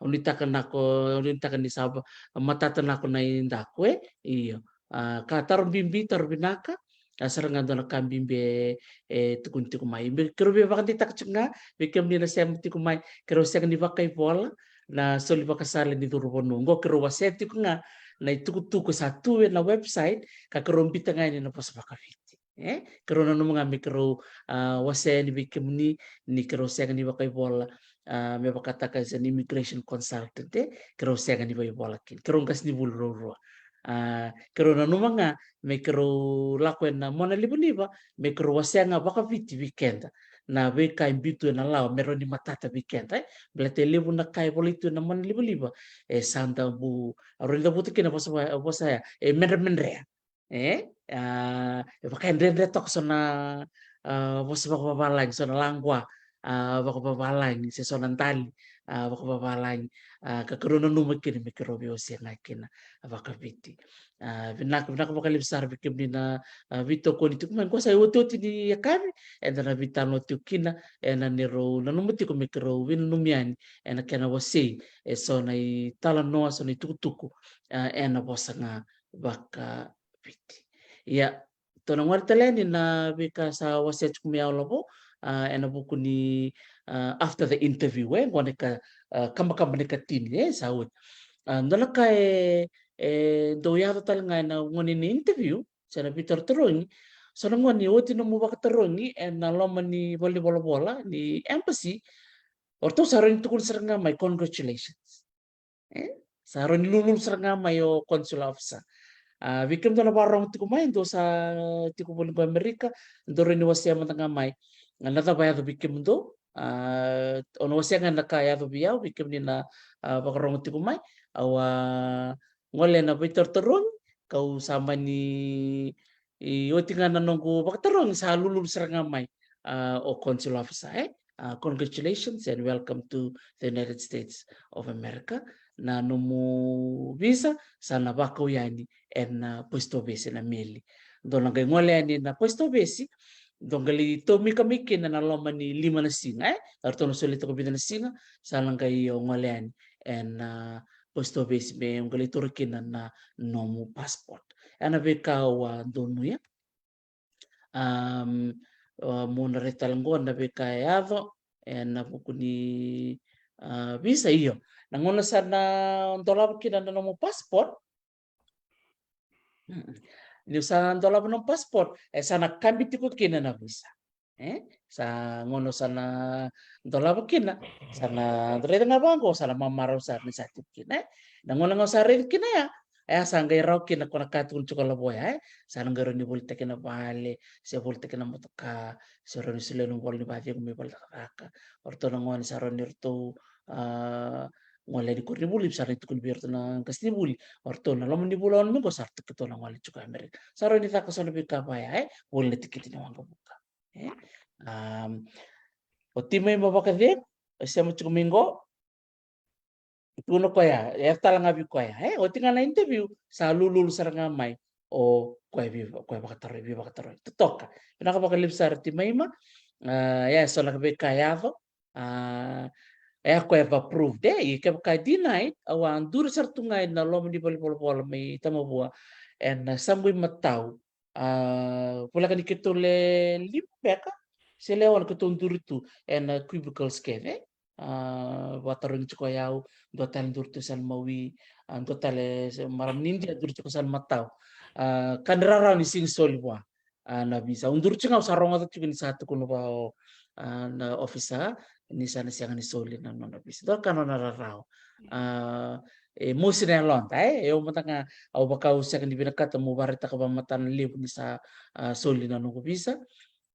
Au nuitaka nako, au nuitaka ni sa va-, matata nako na idaku, e? Io. A, ka taro bibi, taro vinaka, a, sara ga dua na ka bibi e, e tukuni tiko mai. Me keirau via vakadeitaka tiko ga vei kemuni na sema tiko mai, keirau sega ni vakaivola na soli vakasala ni curu vanua. Oqo keirau wasea tiko ga na itukutuku sa tu ena website, ka keirau biuta ga yani na vosa vakaviti. E? Keirau nanuma ga me keirau, a, wasea yani vei kemuni ni keirau sega ni vakaivola, a, me vakataka as an immigration consultant, e? Keirau sega ni vakaivola kina. Keirau qasenivuli rau rua. A, keirau nanuma ga me keirau lako ena mona livaliva, me keirau wasea ga vakaviti vei keda na veika e biu tu ena lawa me rawa ni matata vei keda, e. Baleta e levu na ka e volai tu ena mona livaliva, e sa dabu, au rawa ni cavuta kina vosa va-, vosa ya, e medremedrea. E, a, e vakaedredre toka so na, a, vosa vakavavalagi, so na laqua, a, vakavavalagi, se so na dali, a, vakavavalagi, a, ka keirau nanuma kina me keirau veiwasea ga kina, a, vakaviti. A, vinaka, vinaka vakalevu sara vei kemuni na, a, veitokoni tiko mai. Qo sa iotioti ni yakavi, eda na veitalanoa tiko kina, ena neirau nanuma tiko me keirau veinanumi yani ena kena wasei e so na italanoa, so na itukutuku, a, ena vosa ga vaka Viti. Ia, tou na gole tale yani na veika sa wasea tiko mai o Lavo, a, ena vuku ni, a, after the interview, e, qo na ika, a, kabakaba ni katini, e, sa oti. A, dua na ka e, e dau yaco tale ga ena gauna ni interview, se na veitarotarogi, so na gauna ni oti nomu vakatarogi ena loma ni valenivolavola ni embassy, o ratou sa rawa ni tukuna sara ga mai, "Congratulations." E? Sa rawa ni lululu sara ga mai o consular officer. A, vei kemudou na vakarorogo tiko mai, dou sa tiko voli qo Amerika, dou rawa ni wasea mada ga mai na cava yaco vei kemudou. A, au na wasea ga na ka yaco vei au, vei kemuni na, a, vakarorogo tiko mai. Au a gole ena veitarotarogi, kau sa mani, i oti ga na noqu vakatarogi, sa lululu sara ga mai, a, o consular officer, e? A, "Congratulations and welcome to the United States of America. Na nomu visa sa na vakau yani ena, a, post office ena meli." Dou na qai gole yani ena post office, dou qai lai tomika mai kina ena loma ni lima na siga, e? O ratou na solia toka vica na siga, sa na qai o gole yani ena, a, post office me o qai lai taura kina na nomu passport. Ena veika au a donuya. Am, a, mo na rai tale qo na veika e yaco ena vuku ni, a, visa, io. Na gauna sa na dolava kina na nomu passport, mm, niu sa dolava nomu passport, e sa na kabi tiko kina na visa. E? Sa gauna sa na dolava kina, sa na raica ga vaqo, sa na mamarau sara ni sa tiko kina, e? Na gauna ga sa raica kina ya, e, a sa qai rawa kina ko na ka tukuni tiko o Lavo ya, e? Sa na qai rawa ni volitaki na vale, se volitaki na motoka, se rawa ni solia na ivola ni vakacegu me vale cakacaka. O ratou na gone sa rawa ni ratou, a, gole ni koronivuli, sa rawa ni tukuni vei ratou na qasenivuli. O ratou na loma ni vula ono mai qo sa ratou keitou na gole tiko Amerika. Sa rawa ni caka so na veika vaya, e? Voli na tikiti ni waqavuka. E? Am, o Timaima Vakacegu, e sema tiko mai qo. Tukuna o koya, e tale ga vei koya, e? Oti ga na interview, sa lululu sara ga mai o koya vei, koya vakataroi, veivakataroi. Totoka. Vinaka vakalevu sara Timaima. A, ia, so na veika yaco. A, e, koya va approved, e? Ia kevaka denied, au a duri sara tu ga ena loma ni valenivolavola mai Tamavua ena, a, yasaqu imatau. A, voleka ni keitou le lima beka se le ono keitou duri tu ena cubicles kece. A, vakatarogi tiko o yau, dua tale duri tu e Salamawi, a, dua tale se marama ni Idia duri tiko Salematau. A, ka ni rarawa ni sega ni soli vua, a, na visa. Au duri tiko ga, au sa rogoca tiko ni sa tukuna vua o, a, na officer ni sa na sega ni soli na nona visa. Dua ka nona rarawa. A, e mosi na yaloda, e, e au mada ga, au vaka au sega ni vinakata meu vakaraitaka vakamatana levu ni sa, a, soli na noqu visa.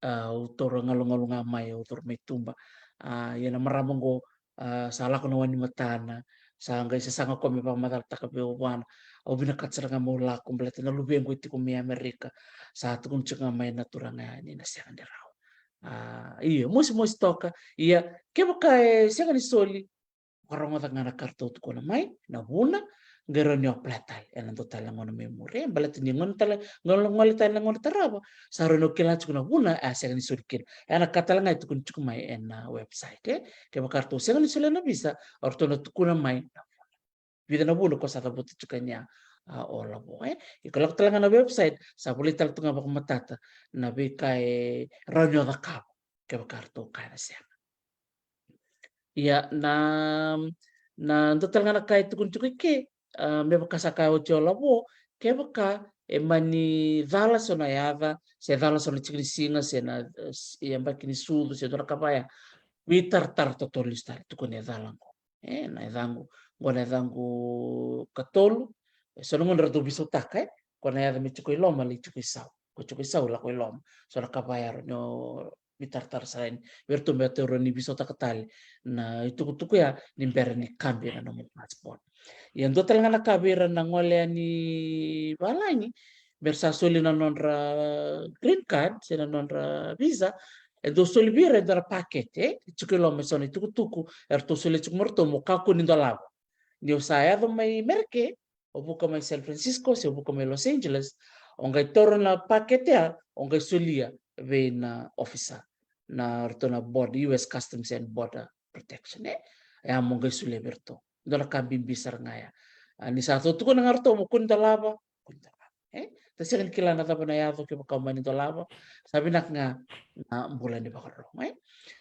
A, au taura galugalu ga mai, au taura mai tuba. A, ia na marama qo, a, sa lako na wai ni matana, sa qai sasaga o koya me vakamacalataka vei au vua na, au vinakata sara ga meu lako baleta na luvequ e tiko mai Amerika. Sa tukuna tiko ga mai na turaga ni na sega ni rawa. A, io, mosimosi toka. Ia, kevaka e sega ni soli, vakarogoca ga na ka ratou tukuna mai, na vuna, qai rawa ni o apply tale ena dua tale na gauna mai muri. Baleta ni gauna tale, gauna gole tale na gauna tarava, sa rawa ni o kila tiko na vuna e a sega ni soli kina. Ena ka tale ga e tukuni tiko mai ena website, e. Kevaka ratou sega ni solia na visa, o ratou na tukuna mai na vuna. Vica na vuna ko sa cavuta tiko yani, a, o Lavo, e. Iko lako tale ga na website, sa volai tale tu ga vakamatata na veika e rawa ni o cakava kevaka ratou kaya na sega. Ia, na, na dua tale ga na ka e tukuni tiko i ke, a, me vaka sa kaya oti o Lavo, kevaka e mani cala so na yaca, se cala so na tikinisiga, se na, e, s-, yabaki ni sucu, se dua na ka vaya, veitaratara totolo lesu tale, tukuni e cala qo. E, na yacaqu, qo na yacaqu katolu, E so na gauna ratou veisautaka, e, ko na yaco me tiko i loma, lai tiko i sau. Ko tiko i sau, lako i loma. So na ka vakayaro ni o veitaratara sara yani vei ratou me ratou ni veisautaka tale na itukutuku ya ni bera ni kabi na nomu passport. Ia dua tale ga na ka vei ira na gole yani valagi, me ra sa soli na nodra green card se na nodra visa, e dau soli vei ira e dua na pakete, e tiko i loma e so na itukutuku e ratou soli tiko mai ratou mo kakua ni dolava. Ni o sa yaco mai Merika, o vuka mai San Francisco se o vuka mai Los Angeles, o qai taura na pakete ya, o qai solia vei na officer na ratou na border, U S Customs and Border Protection, e? Ya mo qai solia vei ratou. Dua na ka bibi sara ga ya. A, ni sa ratou tukuna ga ratou mo kua ni dolava, kua ni dolava, e? Da sega ni kila na cava na yaco kevaka o mani dolava. Sa vinaka ga na bula ni vakarorogo, e?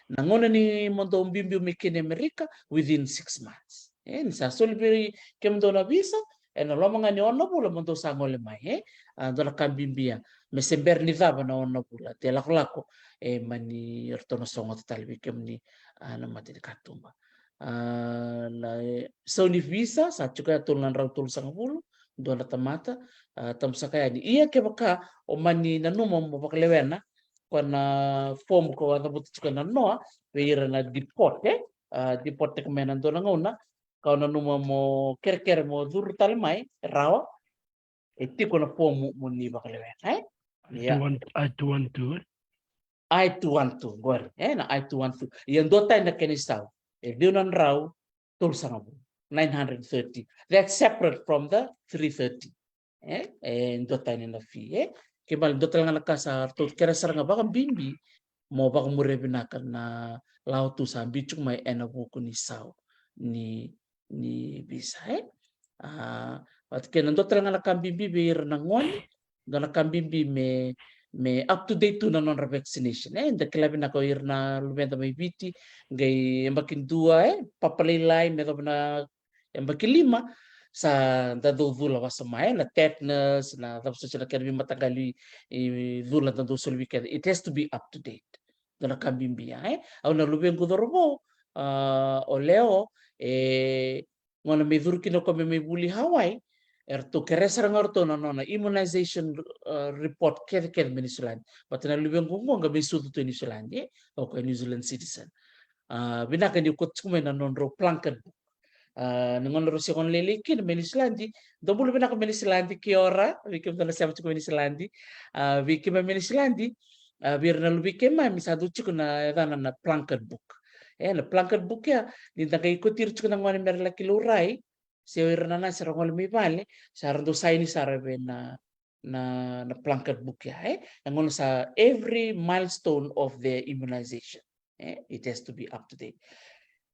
Na gauna ni mo dou biubiu mai kina e Amerika, within six months. E, ni sa soli vei kemudou na visa, ena loma ga ni ono na vula mo dou sa gole mai, e? A, dua na ka bibi ya, me se bera ni cava na ono na vula, de lakolako e mani ratou na sogota tale vei kemuni, a, na mata ni katuba. A, na, e, sau ni visa sa tiko ya tolu na drau tolusagavulu, dua na tamata, a, tabu saka yani. Ia kevaka o mani nanuma mo vakalewena ko na fomu ko a cavuta tiko na noa vei ira na deport, e? A, deport tiko mai na dua na gauna, ka o nanuma mo kerekere mo curu tale mai, e rawa, e tiko na fomu mo ni vakalewena, e? Ia. I two one two. I two one two, qori, e, na I two one two. Ia dua tani na kena isau, e ciwa na drau tolusagavulu, nine hundred thirty. That's separate from the three thirty. E, e dua tani na fee, e. Kei bale dua tale ga na ka sa ratou kere sara ga vakabibi mo vakamuria vinaka na lawa tu sa biu tiko mai ena vuku ni sau ni, ni visa, e. A, vata kei na dua tale ga na ka bibi vei ira na gone, dua na ka bibi me, me up to date tu na nodra vaccination, e. Da kila vinaka o ira na luveda mai Viti, qai yabaki dua, e, papalailai me yacova na yabaki lima, sa da dau cula wasoma, e, na tetanus, na cava soti na kena veimataqali, e, cula da dau soli vei keda. It has to be up to date. Dua na ka bibi ya, e. Au na luvequ cauravou, a, o Leo, e, gauna me curu kina o koya me mai vuli Hawaii, eratou kere sara ga o ratou na nona immunization, a, report kecekece mai Niusiladi. Vata na luvequ qo qai mai sucu tu e Niusiladi, e, o koya New Zealand citizen. A, vinaka ni kauta tiko mai na nodrau blanket book. A, na gauna rau se gone lailai kina mai Niusiladi, dou bula vinaka mai Niusiladi, kia ora vei kemudou na sema tiko mai Niusiladi. A, vei keimami mai Niusiladi, a, vei ira na luvei keimami sa dau tiko na yacana na blanket book. E, na blanket book ya, ni da qai kauti ira tiko na gone me ra laki laurai, se o ira na nasi era gole mai vale, sa ra dau saini sara vei na, na, na blanket book ya, e? Na gauna sa every milestone of their immunization, e? It has to be up to date.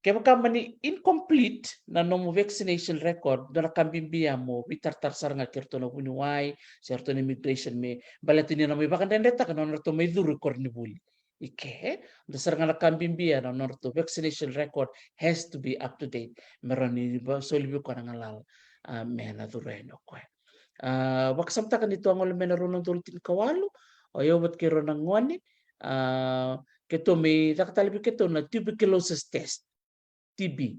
Kevaka mani incomplete na nomu vaccination record, dua na ka bibi ya mo veitaratara sara ga kei ratou na vuniwai se ratou na immigration me baleta ni na mai vakadredretaka na nodratou mai curu i koronivuli. I ke, dua sara ga na ka bibi ya na nodratou vaccination record has to be up to date me rawa ni soli vei koya na galala, a, me na curu yani o koya. A, vakasamataka ni tou a gole mai na rua na udolu tinikawalu, o yau vata kei rau na gone, a, keitou mai caka tale vei keitou na tuberculosis test, T B.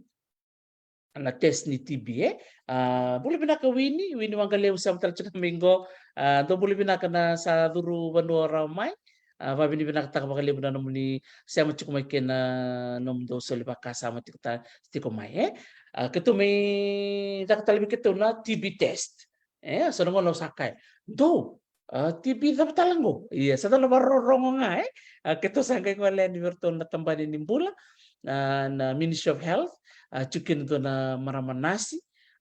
Na test ni T B, e. A, bula vinaka Wini, Wini Waqalevu, sema tale tiko mai qo. A, dou bula vinaka na sa curu vanua rawa mai. A, vavinavinakataka vakalevu na nomuni sema tiko mai kei na nomudou soli vakasama tiko ta, tiko mai, e. A, keitou mai caka tale vei keitou na T B test. E, so na gauna au sa kaya, dou, a, T B cava tale qo? Ia, sa dau na vakarorogo ga, e. A, keitou sa qai gole yani vei ratou na tabana ni bula, a, na Ministry of Health, a, tiko kina dua na marama nasi,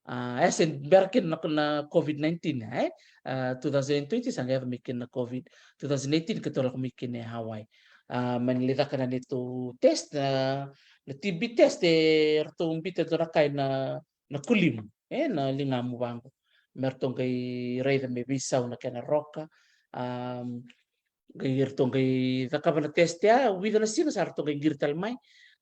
a, e se bera kina na, na COVID nineteen, e. A, two thousand and twenty sa qai yaco mai kina na COVID, two thousand eighteen keitou lako mai kina e Hawaii. A, mani lai caka na neitou test, a, na T B test e ratou biuta e dua na ka na, na kulimu, e, na ligamu vaqo. Me ratou qai raica me veisau na kena roka. A, qai ratou qai cakava na test ya, vica na siga sa ratou qai qiri tale mai.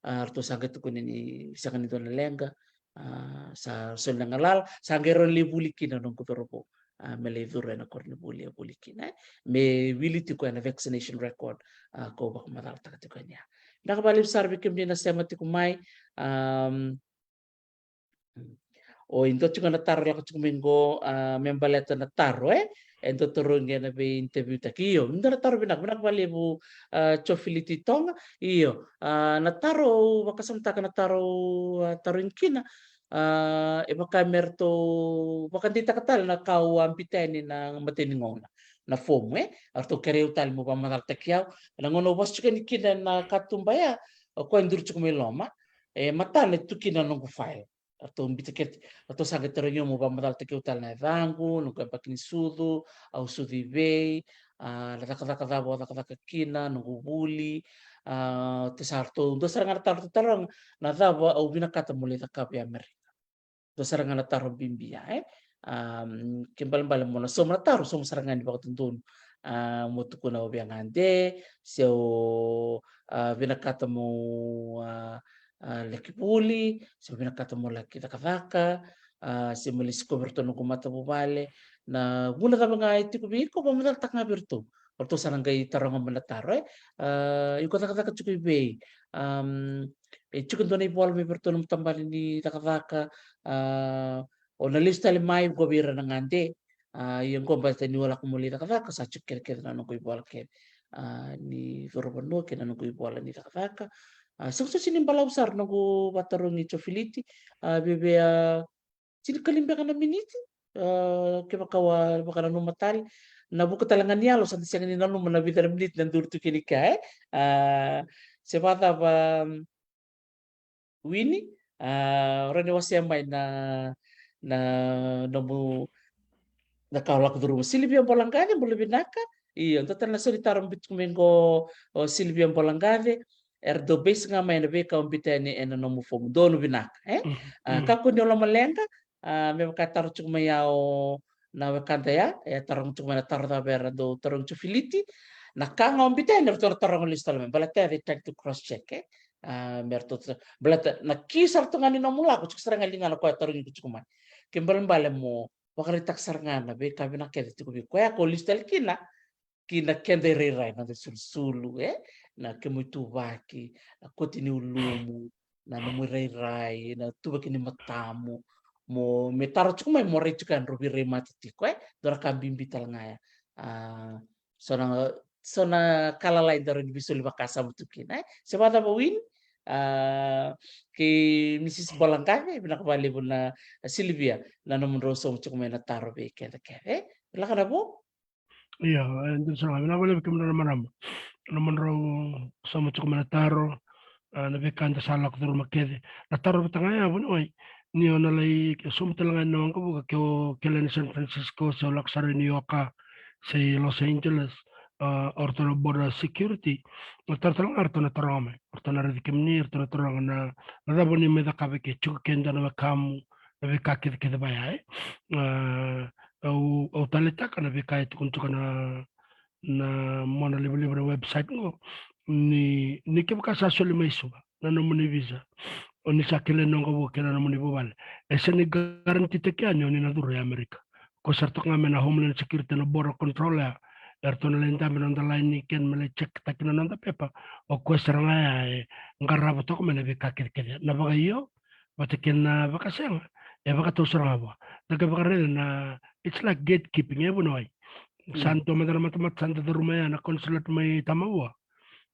A, ratou sa qai tukuni ni sega ni dua na leqa. A, sa soli na galala, sa qai rawa ni lai vuli kina na noqu cauravou. A, me lai curu ena koronivuli e vuli kina, e. Me wili tiko ena vaccination record, a, kau vakamacalataka tiko yani ya. Vinaka vakalevu sara vei kemuni na sema tiko mai. Am, O, e dua tiko na taro lako tiko mai qo, a, me baleta na taro, e? E dua taro qo na vei interview taki. Io, e dua na taro vinaka, vinaka vakalevu, a, Jofiliti Toga. Io, a, na taro, au vakasamataka na taro, a, taro i kina, a, e vaka me ratou vakadeitaka tale na ka au a biuta yani na imatai ni gauna, na fomu, e? A ratou kerei au tale mo vakamacalataki au. Na gauna au vosa tiko yani kina na katuba ya, o koya e duri tiko mai loma, e matana e tu kina na noqu file. Ratou biuta kece, ratou sa qai tarogi au mo vakamacalataki au tale na yacaqu, noqu yabaki ni sucu, au sucu i vei, a, na cakacaka cava au cakacaka kina, noqu vuli, a, te sa ratou, dua sara ga na taro ratou taroga, na cava au vinakata mo lai cakava i Amerika. Dua sara ga na taro bibi ya, e? A, ke balebale mo na sauma na taro, sauma sara ga ni vakadodonu. A, mo tukuna au via gade, se au, a, vinakata mo, a, a, laki vuli, se au vinakata mo laki cakacaka, a, se mo lai sikovi iratou noqu matavuvale. Na vuna cava ga e tiko vei iko, vakamacalataka ga vei iratou. O ratou sa na qai taroga mai na taro, e? A, iko cakacaka tiko i vei? Am, e tiko dua na ivola mai vei iratou na nomu tabana ni cakacaka, a, o na lesu tale mai qo vei ira na gade, a, ia qo baleta ni o lako mo lai cakacaka, sa tiko kece kece na noqu ivola kece, a, ni curu vanua kei na noqu ivola ni cakacaka. A, sa sega soti ni balavu sara noqu vakatarogi Jofiliti, a, veve, a, tinikalima beka na miniti, a, kevaka au a vakananuma tale. Na vuku tale ga ni yalo, sa da sega ni nanuma na vica na miniti na duri tu kina i kea, e? A, se vakacava, Wini, a, o rawa ni wasea mai na, na nomu, na ka o lako curuma. Silivia Bolaqace, bula vinaka. Io, dua tale na sau ni taro biu tiko mai qo, o Silivia Bolaqace. Era dau base ga mai na veika o biuta yani ena nomu fomu. Donu vinaka, e? Mhm. A, mhm. Kakua ni o lomaleqa, a, me vaka e taro tiko mai ya o na wekada ya, e taroga tiko mai na taro cava era dau tarogi Jofiliti. Na ka ga o biuta yani, eratou na taroga lesu tale mai. Baleta ya, they tend to cross check, e? A, me ratou ta-, baleta na ki sara tu ga ni nomu lako, tiko sara ga e ligana o koya tarogi iko tiko mai. Ke balebale mo vakaraitaka sara ga na veika vinaka kece tiko vei koya, ko lesu tale kina ki na keda irairai, na noda sulusulu, e? Na kemu ituvaki, na koti ni ulumu, na nomu irairai, na tuvaki ni matamu, mo, me taro tiko mai, mo rai tiko yani, drau veirai mata tiko, e? Dua na ka bibi tale ga ya. A, so na, so na ka lalai daru na veisoli vakasama tu kina, e? Se vakacava Wini, a, kei Mrs Bolaqace, vinaka vakalevu na, a, Silivia, na nomudrau sauma tiko mai na taro vei keda kece, e? Lako na vo? Ia, e, dina sara ga, vinaka vakalevu kemudrau na marama. Na nomudrau sauma tiko mai na taro, a, na veika eda sa lako curuma kece. Na taro vata ga ya, vuniwai, ni o na lai sauma tale ga ena waqavuka, ke o kele ni San Francisco, se o lako sara i New York, se i Los Angeles, a, o ratou na border security. Na taro tale ga eratou na taroga mai. O ratou na raici kemuni, eratou na taroga na, na cava ni mai cakava eke, tiko kece na wekamu, na veika kecekece vaya, e. A, au, au taleitaka na veika e tukuna tiko na, na mona livaliva na website qo, ni, ni kevaka sa soli mai Suva na nomuni visa, o ni sa kele ni waqavuka kei na nomuni vuvale, e sega ni guarantee-taki yani o ni na curu i Amerika. Ko sa ratou ga mai na Homeland Security, na Border Control ya, eratou na lai dabe na noda laini kei na me lai check-taki na noda pepa. O koya sara ga ya e qarava toka mai na veika kecekece. Na vakaio vata kei na vakasega, e vakatau sara ga vua. Da qai vakaraica na, it's like gatekeeping, e, vuniwai. Sa dua mada na matamata sa da curuma ya na consulate mai Tamavua,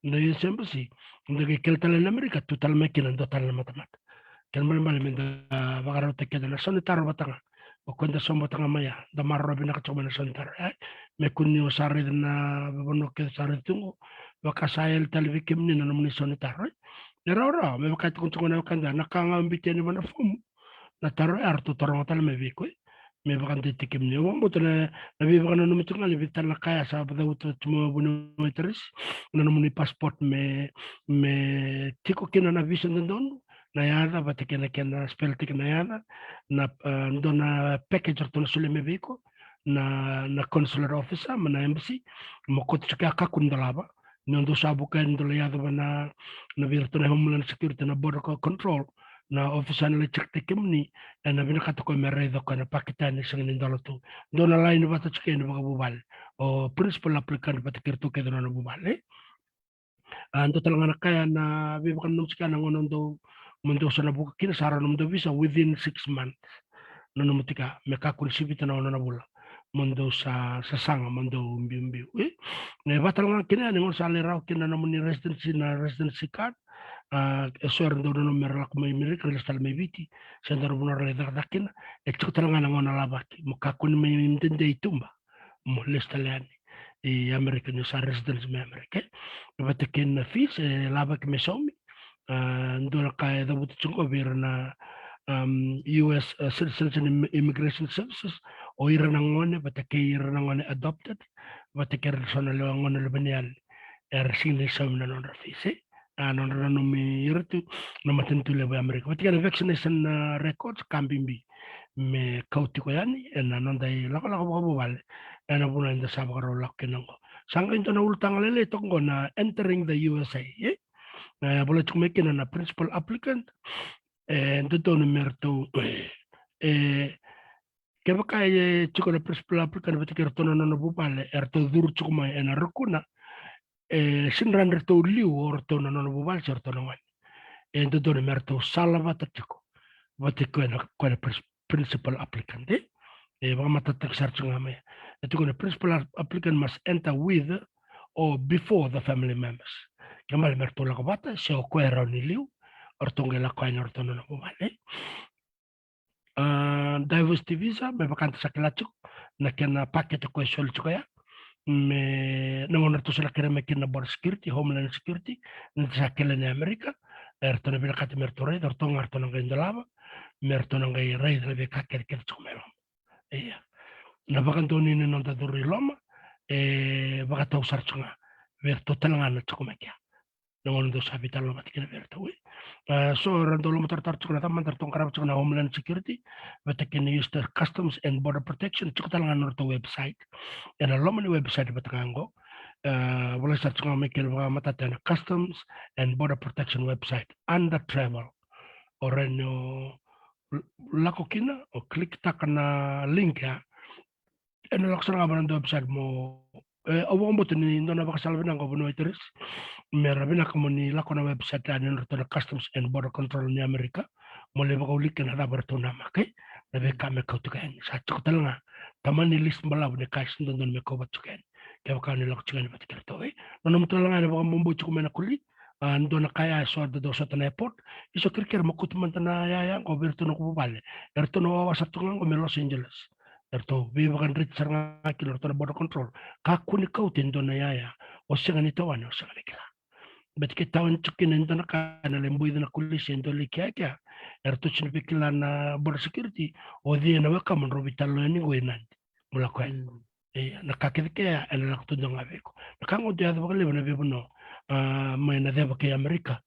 na U S Embassy. Da qai kele tale na Amerika, tu tale mai kina dua tale na matamata. Kena ibalebale me da vakarautaki keda na sau ni taro vata ga. O koya da sauma vata ga mai ya, da maroroya vinaka tiko mai na sau ni taro, e. Me kua ni o sa raica na veivanua kece sa raica tu qo, vaka sa yali tale vei kemuni na nomuni sau ni taro, e. E rawarawa, me vaka e tukuna tiko na wekada, na ka ga o biuta yani vua na fomu, na taro ya eratou taroga tale mai vei iko, e. Me vakadeitaki kemuni. Au vakabauta na, na veivakananumi tiko ga ni vica tale na ka ya sa vakacauta tu mai vuniwai, Tarisi. Na nomuni passport me, me tiko kina na visa dodonu, na yaca vata kei na kena spell-taki na yaca, na, e, dua na package eratou na solia mai vei iko na, na consular officer mai na embassy, mo kauta tiko ya, kakua ni dolava. Ni o dou sa vuka yani, dou lai yacova na, na vei iratou na Homeland Security, na Border Co-, Control, na officer na lai check-taki kemuni, ena vinakata o koya me raica o koya na pakete ni sega ni dola tu. Dou na laini vata tiko yani vakavuvale, o principal applicant vata kei iratou kece na nona vuvale. A, dua tale ga na ka ya, na veivakananumi tiko ya, na gauna dou, mo dou sa na vuka kina, sa rawa nomudou visa within six months. nomu tika me kakua ni sivita na ono na vula mo dou sa sasaga mo dou biubiu. E, e vaka tale ga kina yani, gauna sa lai rawa kina na nomuni residency, na residency card, a, e so era dau nanuma me ra lako mai Amerika, ra lesu tale mai Viti, se dua na vanua ra lai cakacaka kina, e tiko tale ga na gauna lavaki mo kakua ni mai dede i tuba mo lesu tale yani i Amerika ni o sa residence mai Amerika. E vata kei na fees e lavaki me saumi. A, dua na ka e cavuti tiko qo vei ira na, um, U S, uh, Citizens and Im-, Immigration Services, o ira na gone vata kei ira na gone adopted, vata kei ira so na lewe gone luveniyali, era sega ni saumi na nodra fees, e. A, nodra nanumi ira tu na matanitu levu e Amerika. Vata kei na vaccination, a, records ka bibi me kau tiko yani ena noda ilakolako vakavuvale ena vanua eda sa vakarau lako kina qo. Sa qai dua na ulutaga lailai toka qo na entering the U S A, e? E, volai tiko mai kina na principal applicant, e dodonu me ratou, e, kevaka e tiko na principal applicant vata kei ratou na nona vuvale, e ratou curu tiko mai ena rukuna, e sega ni rawa ni ratou liu o ratou na nona vuvale se ratou na gone. E dodonu me ratou sala vata tiko vata kei na, kei na prin-, principal applicant, e? E vakamatatataki sara tiko ga mai. E tiko na principal ap-, applicant must enter with or before the family members. Ke male me ratou lako vata, se o koya e rawa ni liu, o ratou qai lako yani o ratou na nona vuvale. A, diversity visa, me vaka eda sa kila tiko na kena pakete koya e soli tiko ya. Me na gauna ratou sa na kerea mai kina na Border Security, Homeland Security, ni da sa kele ni Amerika, e ratou na vinakata me ratou raica, ratou ga ratou na qai dolava, me ratou na qai raica na veika kece kece tiko mai loma. Ia. Na vakadonui ni noda curu i loma, e vakatau sara tiko ga vei ratou tale ga na tiko mai kea. Na gauna dou sa veitalanoa vata kina vei ratou, e. A, so era dau lomatarotaro tiko na cava mada ratou qarava tiko na Homeland Security vata kei na U S Customs and Border Protection, tiko tale ga na nodratou website. Ena loma ni website vata ga qo, a, volai sara tiko ga mai kina vakamatata ena Customs and Border Protection website under travel. O rawa ni o l-, lako kina, o click taka na link ya, ena lako sara ga vei na noda website mo, e, au vakabauta ni dua na vakasala vinaka qo, vanua Teresi, me ra vinaka mo ni lako na website ya ni nodratou na Customs and Border Control ni Amerika, mo lai vakaulika na cava ratou namaka, e, na veika me kau tiko yani. Sa tiko tale ga tamani list balavu ni ka e sa dodonu me kau vata tiko yani kevaka ni lako tiko yani vata kei ratou, e. Na nomu tale ga ena vakaboboi tiko mai na koli, a, dua na ka ya e so da dau sota na airport, isa kerekere mo kauta mada na yaya qo vei ratou na noqu vuvale. Eratou na wawa sara tu ga qo mai Los Angeles. Eratou veivakadreti sara ga kina o ratou na Border Control. Kakua ni kauta e dua na yaya o sega ni tawani, o sega ni kila. Baleta ke tawani tiko kina e dua na ka ena lai boica na kolisi e dua lai kea kea, eratou sega ni via kila na Border Security o cei na wekamu drau veitalanoa yani qo i Nadi. Mo lako yani. Mm. Ia, na ka kece kea ena lako tu ga vei iko. Na ka qo dau yaco vakalevu ena veivanua, a, mai na ceva kei Amerika.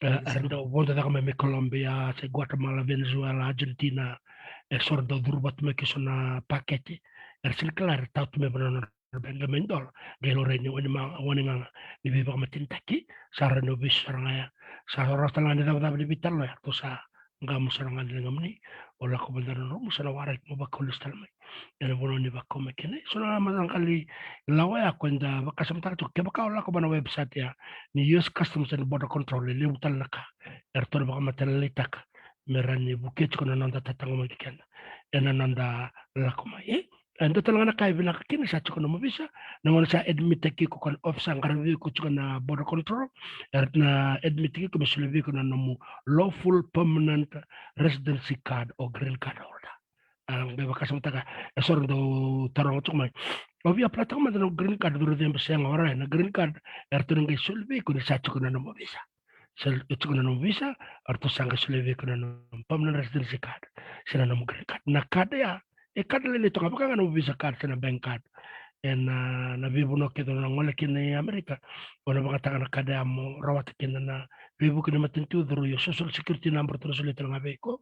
E, era dau vodo cake mai, mai Colombia, se Guatemala, Venezuela, Argentina. E so era dau curu vata mai kei so na pakete. Era sega ni kila, era tau tu mai vanua na nodra beka mai dola. Qai laurai ni wani ma-, wani gaga ni veivakamatenitaki. Sa rawa ni o vesu sara ga ya. Sa rawa tale ga ni cavacava ni veitalanoa ya. Ratou sa qamu sara ga na ligamuni, o lako mada na nomu, sa na waraki mo vakau lesu tale mai. Ena vanua ni vakau mai kina. So na mataqali lawa ya ko eda vakasamataka tiko, kevaka o lako mai na website ya ni U S Customs and Border Control, e levu tale na ka eratou na vakamatalailaitaka me rawa ni vukei tiko na noda tataqomaki keda ena noda lako mai, e? E dua tale ga na ka e vinaka kina, sa tiko nomu visa. Na gauna sa admit-taki iko ko na ofisa qaravi iko tiko na Border Control, era na admit-taki iko me solia vei iko na nomu lawful permanent residency card o green card holder. A, qai vakasamataka, e so era dau taroga tiko mai, o via apply-taka mada na green card, curu cebe, sega, o rai na green card, eratou na qai solia vei iko ni sa tiko na nomu visa. Sa tiko na nomu visa, eratou sa qai solia vei iko na nomu permanent residency card se na nomu green card. Na card ya e card lailai toka, vaka ga nomu Visa card se na bank card. Ena, na veivanua kece o na gole kina i Amerika, o na vakayagataka na card ya mo rawata kina na veivuke ni matanitu, curu, io, social security number, ratou na solia tale ga vei iko,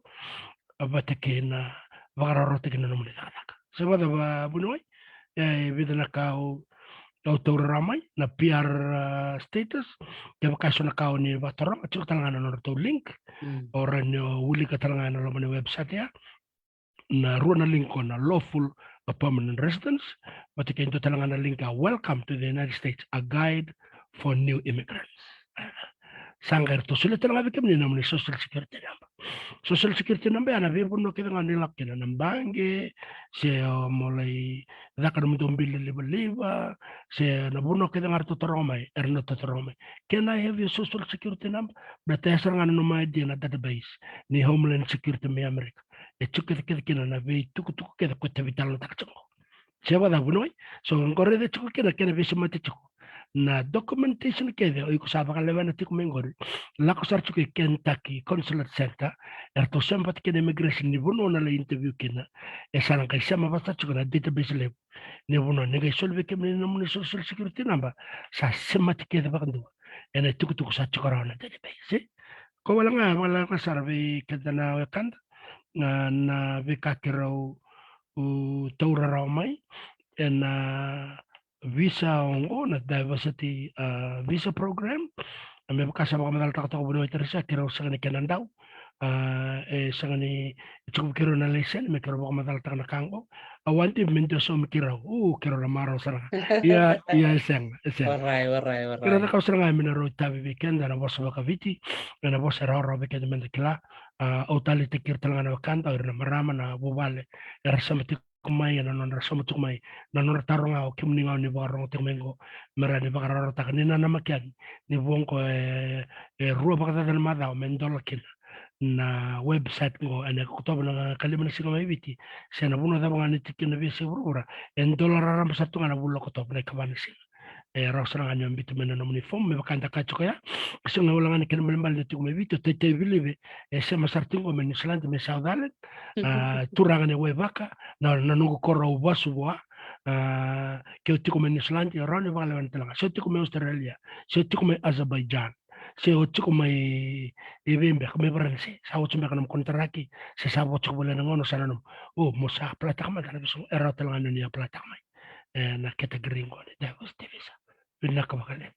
vata kei na vakarautaki na nomuni cakacaka. Se vakacava, vuniwai? E vica na ka au, au taura rawa mai. Na P R, a, status, kevaka e so na ka o ni vakataroga, tiko tale ga na nodratou link. Mm. O rawa ni o wilika tale ga ena loma ni website ya. Na rua na link ko na lawful, a, permanent residence, vata kei dua tale ga na link, a, welcome to the United States, a guide for new immigrants. Sa qai ratou solia tale ga vei kemuni na nomuni social security number. Social security number ya na veivanua kece ga ni lako kina, na baqe, se o mo lai caka nomudou bili livaliva, se na vanua kece ga ratou taroga mai, era na taroga mai, "Can I have your social security number?" Baleta e sara ga na nomu I D na database ni Homeland Security mai Amerika. E tiko kece kece kina na veitukutuku kece ko tavitalanoataka tiko qo. Se vacava, vuniwai? So qori e tiko kina kena veisemati tiko na documentation kece o iko sa vakalewena tiko mai qori. Lako sara tiko i Kentucky Consulate Center, eratou sema vata kei na immigration ni vanua o na lai interview kina. E sa na qai sema vata tiko na database levu ni vanua ni qai soli vei kemuni na nomuni social security number. Sa semati kece vakadua ena itukutuku sa tiko rawa na database. Ko wale ga, wale ga sara vei keda na wekada, na, na veika keirau, u, taura rawa mai ena visa oqo, na diversity, a, visa program. A, me vaka sa vakamacalataka toka vuniwai Teresa, keirau sega ni kena dau, a, e sega ni, e tiko vei keirau na laiseni me keirau vakamacalataka na ka oqo. A wadi me dua saumi keirau, u, keirau na marau sara ga. Ia, ia, e sega, e sega. Warai, warai, warai. Keirau cakava sara ga me na rau itavi vei keda na vosa vakaviti, ena vosa e rawarawa vei keda me da kila. A, au taleitaki ira tale ga na wekada, o ira na marama, na vuvale era sema tiko mai, ena nodra sema tiko mai na nodra taro ga o kemuni ga o ni vakarorogo tiko mai qo, me ra ni vakarautaka ni nanamaki yani ni vo qo e, e rua vakacaca na macawa me dola kina na website qo ena Okotova na kalima ni siga mai Viti, se na vanua cava ga ni tiko kina na veiyasai vuravura, e dola raraba sara tu ga na vula o Okotova na ikava ni siga. E rawa sara ga ni o biuta mai na nomuni fomu me vaka da kaya tiko ya. Sega wale ga ni kena ibalebale ni tiko mai Viti, o Taitai Vilive e sema sara tiko qo mai Niusiladi mai South Island. A, turaga ni Waivaka, na, na noqu koro au vasu vua. A, ke o tiko mai Niusiladi, e rawa ni vakalewena tale ga. Se o tiko mai Australia, se o tiko mai Azerbaijan, se o tiko mai, e, vei beka, mai Varanise, sa oti beka nomu konitaraki, se sa vo tiko voli na gauna sa nanuma. O, mo sa apply-taka mada na visa, e rawa tale ga ni o ni apply-taka mai ena category qo ni diversity visa. Vinaka vakalevu.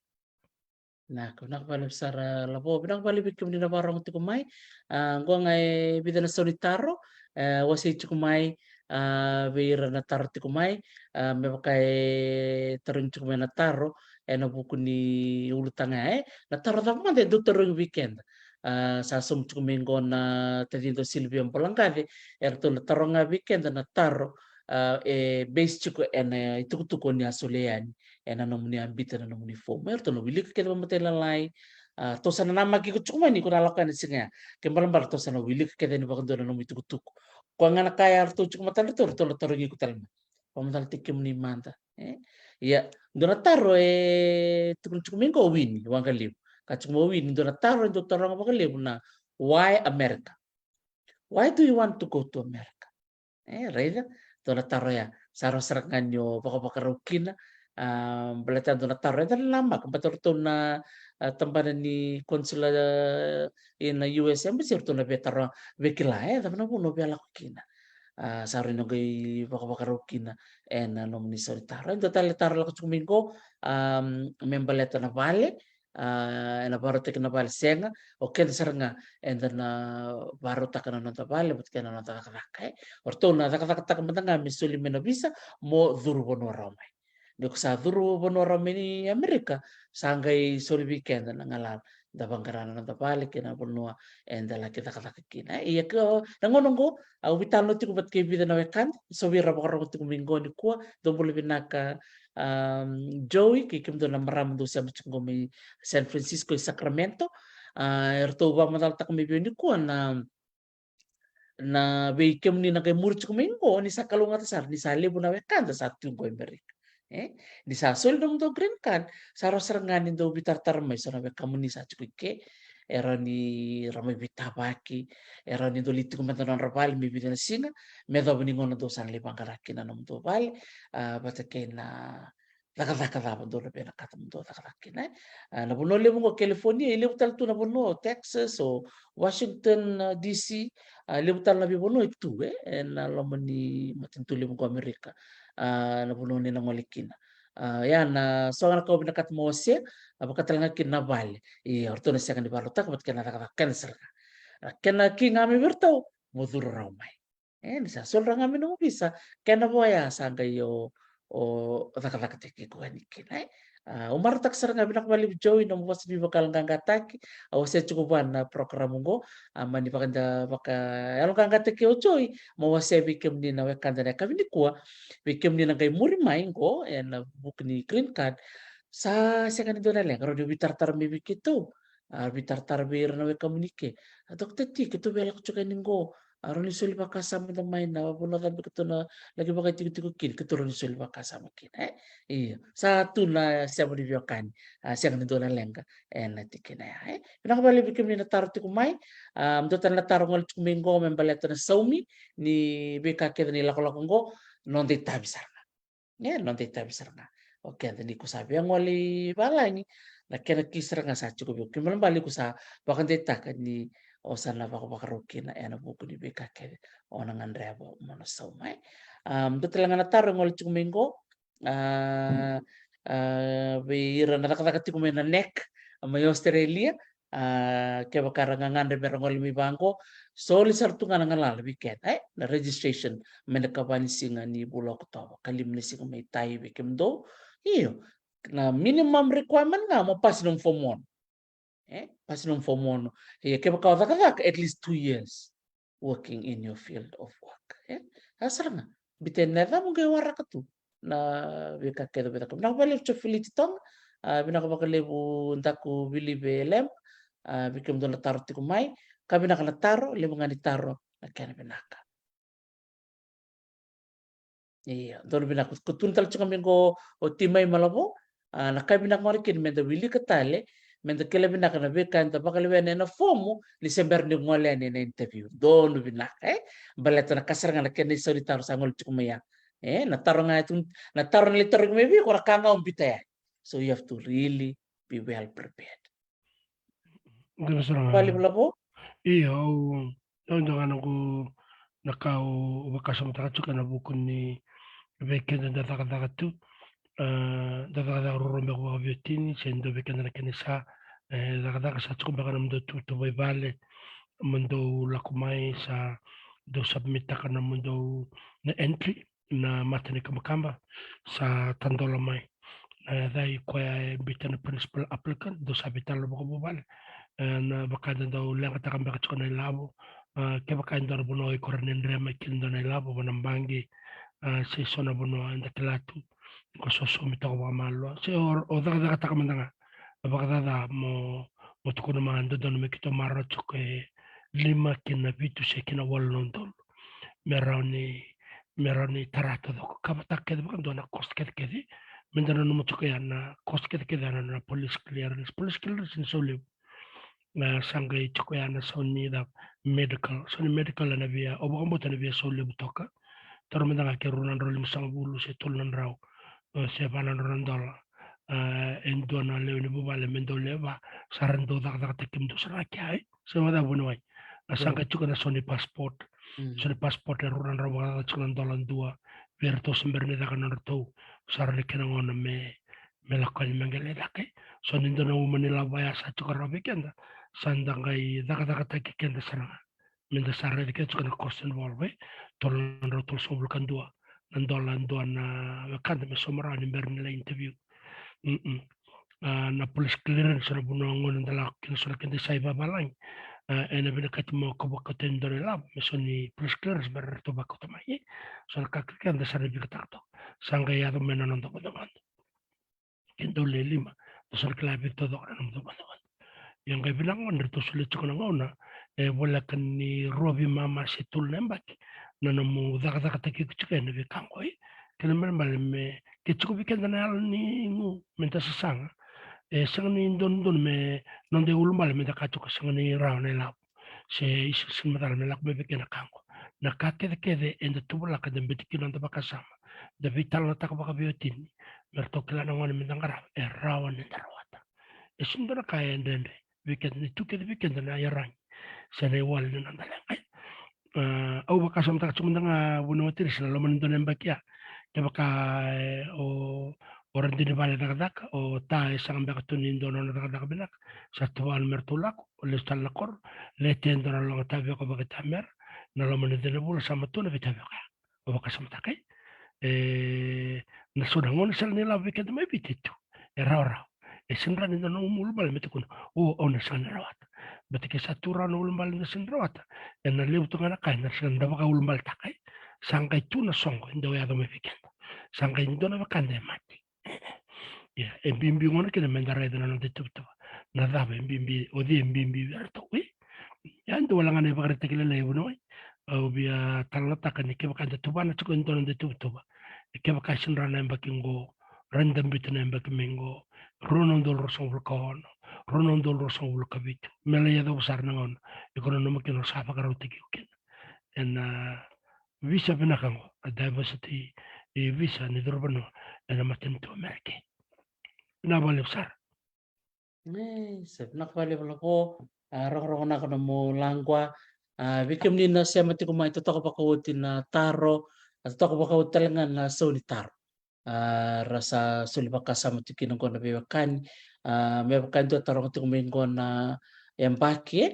Vinaka, vinaka vakalevu sara Lavo, vinaka vakalevu vei kemuni na vakarorogo tiko mai. A, qo ga e vica na sau ni taro e wasei tiko mai, a, vei ira na taro tiko mai. A, me vaka e tarogi tiko mai na taro ena vuku ni ulutaga ya, e, na taro cava mada e dau tarogi vei keda. A, sa sauma tiko mai qo na tacida o Silvia Bolaqace, eratou na taroga vei keda na taro, a, e base tiko ena itukutuku o ni a solia yani ena nomuni a biuta na nomuni fomu. Eratou na wilika kece vakamatailalai. A, ratou sa nanamaki iko tiko mai ni ko na lako yani na siga ya. Ke balebale ratou sa na wilika kece yani vakadua na nomu itukutuku. Koya ga na ka ya ratou tiko matana, ratou, ratou na tarogi iko tale mai. Vakamacalataki kemuni mada, e? Ia, dua na taro e tukuna tiko mai qo o Wini Waqalevu. Ka tiko mai o Wini, dua na taro e dau taroga vakalevu na, "Why America? Why do you want to go to America?" E, raica, dua na taro ya sa rawa sara ga ni o vakavakarau kina. A, baleta dua na taro eda na namaka, baleta ratou na, a, tabana ni consular, e, na U S Embassy, ratou na via taro, via kila, e, cava na vanua o via lako kina. A, sa rawa ni o qai vakavakarau kina ena nomuni sau ni taro. E dua tale taro lako tiko mai qo, a, me baleta na vale, a, ena vakarautaki na vale, sega, o keda sara ga eda na vakarautaka na noda vale vata kei na noda cakacaka, e. O ratou na cakacakataka mada ga me soli mai na visa mo curu vanua rawa mai. Ni ko sa curu vanua rawa mai ni Amerika, sa qai soli vei keda na galala da vaqara na noda vale kei na vanua eda laki cakacaka kina, e. Ia, ke na gauna oqo au veitalanoa tiko vata kei vica na wekada, so vei ira vakarorogo tiko mai qo nikua, dou bula vinaka, a, Joey, kei kemudou na marama dou sema tiko qo mai San Francisco i Sacramento. A, eratou vakamacalataka mai vei au nikua na, na vei kemuni na qai muri tiko mai qo, ni sa kalougata sara ni sa levu na wekada sa tu qo i Amerika, e? Ni sa soli nomudou green card, sa rawa sara ga ni dou veitaratara mai so na wekamuni sa tiko i ke, e rawa ni ra mai veitavaki, e rawa ni dou lai tiko mada na nodra vale me vica na siga, me yacova ni gauna dou sa na lai vaqara kina na nomudou vale, a, vata kei na cakacaka cava dou na vinakata mo dou cakacaka kina, e. A, na vanua levu qo California, e levu tale tu na vanua o Texas, o Washington, a, D C, a, levu tale na veivanua e tu, e, ena loma ni matanitu levu qo Amerika, a, na vanua ni na gole kina. A, ia na so ga na ka au vinakata mo wasea, a, vaka tale ga kina na vale. Ia, o ratou na sega ni vakarautaka vata kei na cakacaka, kena sara ga. A, kena ki ga mai vei ratou, mo curu rawa mai. E, ni sa soli rawa ga mai nomu visa, kena vo ya sa qai o, o cakacakataki iko yani kina, e. A, au marautaka sara ga, vinaka vakalevu Joey na nomu vosa ni vakayaloqaqataki. Au wasea tiko vua na program oqo. A, mani vakada vakayaloqaqataki au Joey, mo wasea vei kemuni na wekada na yakavi nikua, vei kemuni na qai muri mai qo ena vuku ni green card. Sa sega ni dua na leqa, rawa ni veitaratara mai vei keitou. A, veitaratara vei ira na wekamuni ke. A, Doctor T, keitou via lako tiko yani qo. A, rawa ni soli vakasama mada mai na vanua cava keitou na laki vakaitikotiko kina, keitou rawa ni soli vakasama kina, e? Io. Sa tu na sema ni veiwekani, a, sega ni dua na leqa ena tikina ya, e? Vinaka vakalevu vei kemuni na taro tiko mai. A, dua tale na taro gole tiko mai qo me baleta na saumi ni veika kece na ilakolako qo, noda itavi sara ga. E, noda itavi sara ga. O keda ni ko sa via gole i valagi, na kena ki sara ga sa tiko vei au. Kena ibalebale ko sa vakadeitaka ni o sa na vakavakarau kina ena vuku ni veika kece o na gadreva mo na sauma, e. A, dua tale ga na taro e gole tiko mai qo. A, a, vei ira na cakacaka tiko mai na NEC mai Australia, a, kevaka ra gagadre me ra gole mai vaqo, soli sara tu ga na galala vei keda, e, na registration mai na ikava ni siga ni vula o Okotova, ikalima ni siga mai tai vei kemudou. Io, na minimum requirement ga mo pasi nomu form one. E, pasi nomu form one. Ia kevaka o cakacaka, at least two years working in your field of work. E, a sara ga. Biuta na yacamu qai waraka tu na veika kece o via cakava. Vinaka vakalevu Jofiliti Toga, a, vinaka vakalevu Daku Vilive Lem, a, vei kemudou na taro tiko mai. Ka vinaka na taro, levu ga ni taro na kena vinaka. Io, donu vinaka. Ko tukuna tale tiko mai qo o Timai Malavo, a, na ka vinaka gona kina meda wilika tale, meda kila vinaka na veika eda vakalewena ena fomu ni se bera ni gole yani ena interview. Donu vinaka, e? Baleta na ka sara ga na kena isau ni taro sa gole tiko mai ya. E, na taro ga e tu, na taro na lai tarogi mai vei iko, na ka ga o biuta yani. So you have to really be well prepared. Donu sara ga. Vale, Malavo? Io, au, au dua ga na noqu, na ka au vakasamataka tiko ena vuku ni vei keda da cakacaka tu, a, da cakacaka ruarua beka vakaveiwatini, se dua vei keda na kena isa, e, cakacaka sa tiko beka na nomudou tuvatuva i vale, mo dou lako mai sa dou submit-taka na nomudou na entry, na mata ni kabakaba, sa tadola mai. Na yaca i koya e biuta na principal applicant, dou sa veitalanoa vakavuvale. E, na vaka da dau leqataka beka tiko na ilavo, a, kevaka e dua na vanua o iko rawa ni dre mai kina dua na ilavo, va na baqe, a, se so na vanua eda kila tu, ko sosomi toka vakamalua. Se o, o cakacakataka mada ga, a vakacaca mo, mo tukuna mai dodonu me keitou maroroya tiko e lima ki na vitu se ki na walu na udolu. Me rawa ni, me rawa ni tara taucoko. Cover-taka kece vakadua na cost kecekece. Meda nanuma tiko ya na cost kecekece ya na, na police clearance. Police clearance ni sau levu. Na sa qai tiko ya na sau ni cava, medical. Sau ni medical ena via, au vakabauta ena via sau levu toka. Taura mada ga ke rua na drau limasagavulu se tolu na drau, e, se va na drau na dola. E, e dua na lewe ni vuvale me dau lewe va, sa ra dau cakacakataki kemudou sara ga kea, e. Sa vacava vuniwai. A sa qai tiko na sau ni passport. Mm. Sau ni passport e rua na drau vakacakacaka tiko na dola dua. Vei iratou se bera ni caka na nodratou, sa rawa ni kena gauna me, me lako yani me qai lai caka, e. Sau ni dua na uma ni lavo ya sa tiko rawa vei keda, sa da qai cakacakataki keda sara ga. Meda sa raica kece tiko na cost involved, e. Tolu na drau tolusagavulu ka dua na dola dua na wekada me sauma rawa ni bera ni lai interview. Mm-mm. A, na police clearance na vanua gona da lako kina so na keda isa i vavalagi. A, ena vinakati mo ka vakauta e dua na ilavo, me sau ni police clearance me ratou vakauta mai, e. So na ka kece da sa na vikataka toka. Sa qai yaco mai na noda vodovodo. Ke dau le lima, dou sa na kila vei taucoko na nomu caucau. Ia qai vinaka gona ni ratou solia tiko na gauna, e voleka ni rua veimama se tolu na yabaki na nomu cakacakataki iko tiko ena veika qo, e. Kena ibalebale me ke tiko vei keda na yalo ni gu meda sasaga, e sega ni dodonu me noda iulubale meda kaya tiko sega ni rawa na ilavo. Se isa sega ni macala me lako mai vei keda na ka qo. Na ka kecekece eda tuvalaka, da bete kina noda vakasama, da veitalanoataka vakaveiwatini, me ratou kila na gone meda qarava, e rawa ni da rawata. E sega ni dua na ka e dredre vei keda, ni tu kece vei keda na iyaragi se na iwali ni noda leqa. A, au vakasamataka tiko mada ga, vuniwai Tirisa, na loma ni dua na yabaki ya. Kevaka, e, o, o radini vale cakacaka, o ta e saga beka tu ni dua nona cakacaka vinaka, sa tu vale me ratou lako, o lesu tale na koro, le te dua na loga taveko vakaitamera, na loma ni dua na vula sa matua na veitaveko ya. Au vakasamataka, e, na so na gauna sara ni lavo vei keda mai Viti tu. E rawarawa. E sega ni dua na nomu ulubale me tukuna, o, au na sega ni rawata. Baleta ke sa tu rawa na ulubale na sega ni rawata, ena levu tu ga na ka ena sega ni da vakaulubaletaka. Sa qai tu na soqo e dau yaco mai vei keda. Sa qai dua na wekada e mate. Ia, e bibi gona kina meda raica na noda ituvatuva. Na cava e bibi, o cei e bibi vei iratou, e? Ia, dua wale ga na ivakaraitaki lailai, vuniwai. Au via talanoataka ni kevaka eda tuvana tiko e dua na noda ituvatuva, e kevaka e sega ni rawa na yabaki qo, rawa ni da biuta na yabaki mai qo, rua na udolu ruasagavulu ka ono, rua na udolu ruasagavulu ka vitu, me lai yacova sara na gauna iko nanuma kina o sa vakarautaki iko kina. Ena visa vinaka qo, a diversity, e, visa ni curu vanua ena matanitu Amerika. Vinaka vakalevu sara. E, sa vinaka vakalevu Lavo. A, rogorogo vinaka nomu laqu. A, vei kemuni na sema tiko mai, totoka vakaoti na taro, a, totoka vakaoti tale ga na sau ni taro. A, ra sa soli vakasama tiko kina qo na veiwekani. A, me vaka e dua taroga tiko mai qo na yabaki, e?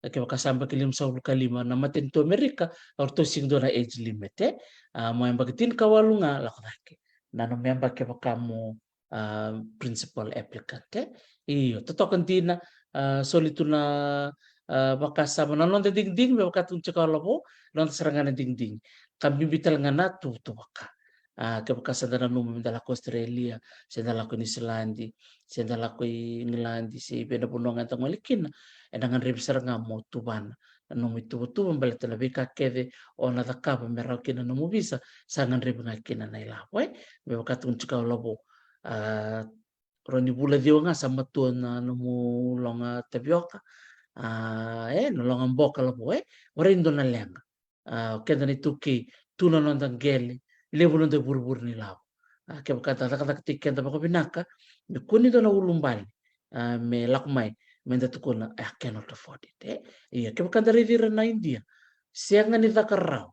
Kevaka sa yabaki limasagavulu ka lima na matanitu Amerika, o ratou sega ni dua na age limit, e? A, mo yabaki tinikawalu ga lako cake. Na nomu yabaki kevaka mo, a, principal applicant, e? Io, totoka dina, a, soli tu na, a, vakasama, na noda digidigi, me vaka tukuna tiko o Lavo, noda sara ga na digidigi. Ka bibi tale ga na tuvatuva ka. A, kevaka sa da nanuma me da lako Australia, se da lako Niusiladi, se da lako i Igiladi, se i vei na vanua ga eda gole kina, ena gadrevi sara ga mo tuvana na nomu ituvatuva, baleta na veika kece o na cakava me rawa kina na nomu visa, sa gadrevi ga kina na ilavo, e? Me vaka tukuna tiko o Lavo, a, rawa ni vula ciwa ga sa matua na nomu loga tavioka, a, e, na loga boka Lavo, e? Warai dua na leqa. A, o keda na iTaukei, tu na noda qele, levu noda ivurevure ni lavo. A, kevaka da cakacakataki keda vakavinaka, me kua ni dua na ulubale, a, me lako mai, me da tukuna, "I cannot afford it," e? Ia, kevaka da raici ira na Idia, sega ni caka rawa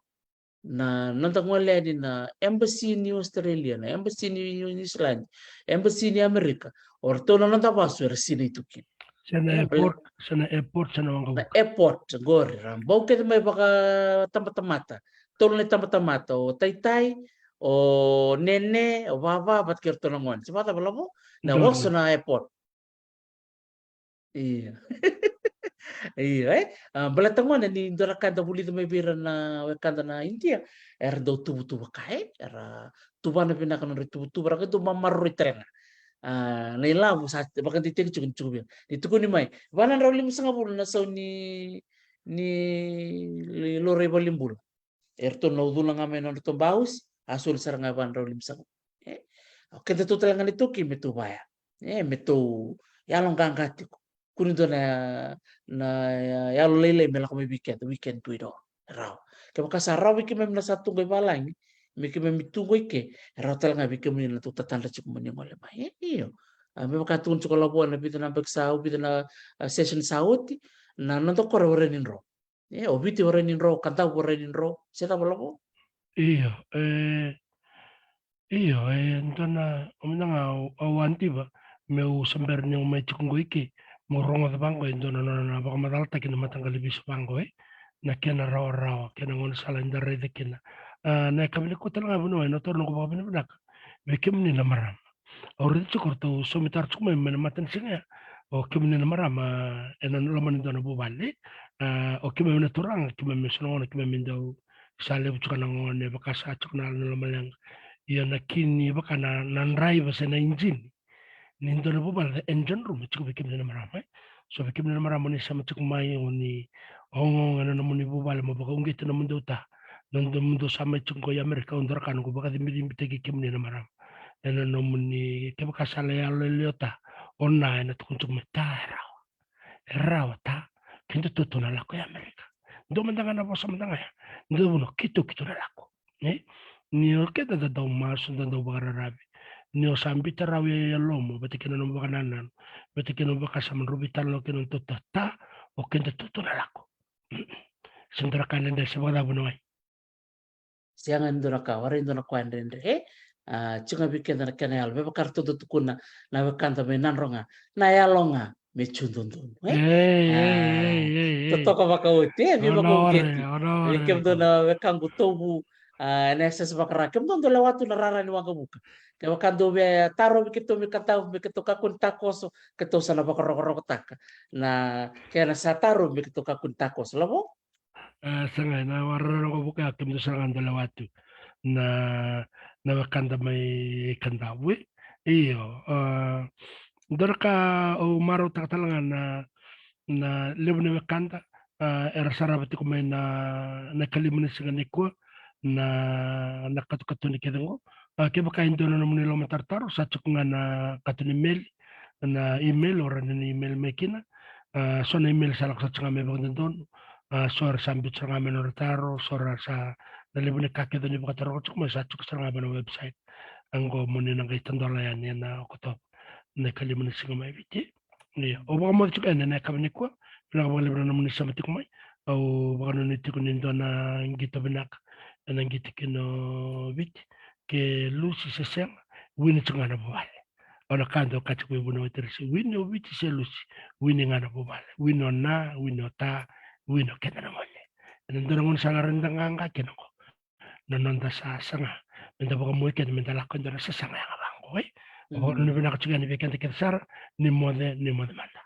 na noda gole yani na embassy ni Australia, na embassy ni New Zealand, embassy ni Amerika, o ratou na noda vasu era sinai tu kina. Se na, e, airport, se na airport, se na waqavuka. Na airport, qori, ra bau kece mai vakatabatamata. Tolu na itabatamata, o taitai, o nene, o vava, vata kei ratou na gone. Se vakacava Lavo? Na oso na airport. Io. Io, e? A, baleta gona ni dua na ka da vulica mai vei ira na wekada na Idia, era dau tuvatuva ka, e? Era tuvana vinaka na nodra ituvatuva, ra qai dau mamaroroi tale ga. A, na ilavo sa vakadeitaki tiko ni tiko vei ira. Ni tukuni mai, va na drau limasagavulu na sau ni, ni laurai valenibula. Eratou na ucuna ga mai na nodratou bausi, a soli sara ga e va na drau limasagavulu. E? O kedatou tale ga na iTaukei me tou vaya. E, me tou yaloqaqa tiko. Kua ni dua na, na yalo lailai me lako mai vei keda, we can do it all. Rawa. Kevaka sa rawa vei keimami na sa tu qo i valagi, me keimami tu qo i ke, e rawa tale ga vei kemuni na tou tatadra tiko mo ni gole mai. E, io. A, me vaka tukuna tiko Lavo ena vica na yabaki sa, vica na, a, session sa oti, na noda koro e warai ni dro. E, o Viti e warai ni dro, Kadavu e warai ni dro, se cava Lavo? Io, e, io, e dua na, o mada ga au, au a diva meu se bera ni o mai tiko qo i ke, meu rogoca vaqo e dua na nona na vakamacalataki na mataqali visa vaqo, e, na kena rawarawa, kena gaunisala eda raica kina. A, na yakavi nikua tale ga, vuniwai, na toro noqu vakavinavinaka vei kemuni na marama. Au raica tiko ratou saumi taro tiko mai mai na matanisiga ya. O kemuni na marama, ena loma ni dua na vuvale. A, o keimami na turaga, keimami so na gone, keimami dau sa levu tiko na gone, vaka sa tiko na yalo ni lomaleqa. Ia na kini vaka na, na draiva se na ijini ni dua na vuvale, the engine room, e tiko vei kemuni na marama, e. So vei kemuni na marama, o ni sema tiko mai, o ni ogaoga ena nomuni vuvale mo vakauqeti nomudou ta, nomudou sa mai tiko qo i Amerika, au dau raica noqu vakacibicibitaki kemuni na marama. Ena nomuni, kevaka sa lai yalo e liota, o na ena tukuna tiko mai, ta, e rawa. E rawa, ta. Kedatou tou na lako i Amerika. Dua mada ga na vosa mada ga ya. Dua na vuna, keitou, keitou na lako. E? Ni o keda da dau masu, da dau vakararavi. Ni o sa biuta rawa i yalomu, vata kei na nomu vakanananu, vata kei na nomu vakasama, drau veitalanoa kei na nomu tautau, ta, o kedatou tou na lako. Se dua na ka dredre, se vakacava, vuniwai? Sega ni dua na ka, warai dua na ka e dredre, e? A, tiko ga vei keda na kena yalo, me vaka ratou dau tukuna na wekada mai Nadroga, na yalo ga me tu dodonu, e? E, e, a, e, e, e. Totoka vakaoti, e, veivakauqeti. Vei kemudou na wekaqu Tovu, Ah, ena access vaka-Ra, kemudou dau lewa tu na rara ni waqavuka. Kevaka dou via tarovi keitou me kadavu, me keitou kakua ni takoso, keitou sa na vakarokorokotaka na kena sa tarovi me keitou kakua ni takoso. Lavo? Ah, sa qai na rara ni waqavuka, kemudou sa na qai dau lewa tu na, na wekada mai Kadavu. Io, ah, dua na ka au marautaka tale ga na, na levu na wekada, ah, era sarava tiko mai na, na ikalima ni siga nikua, na, na katukatu ni kece qo. Ah, kevaka e dua na nomuni lomatarotaro, sa tiko ga na kato ni email, na email, o rawa ni email mai kina. Ah, so na email sa lako sara tiko ga mai vakadodonu. Ah, so era sa biuta sara ga mai nodra taro, so era sa, na levu ni ka kece ni vakataroga tiko mai sa tiko sara ga mai na website. Qo mo ni na qai tadola yani ena Okotova, na ikalima ni siga mai Viti. Ia, au vakamoce tiko yani ena yakavi nikua, vinaka vakalevu na nomuni sema tiko mai. Au vakanuinui tiko ni dua na qito vinaka ena qito kina o Viti. Ke lusi se sega, wini tiko ga na vuvale. Au na kaya, dau kaya tiko vei vunau e Teresi, wini o Viti se lusi, wini ga na vuvale. Wini o na, wini o ta, wini o keda na gone. Ena dua na gauna sa na rawa ni da qaqa kina qo, na noda sasaga, meda vakamoi keda, meda lako e dua na sasaga yaga vaqo, e? Au vakanuinui vinaka tiko yani vei keda kece sara, ni moce, ni moce mada.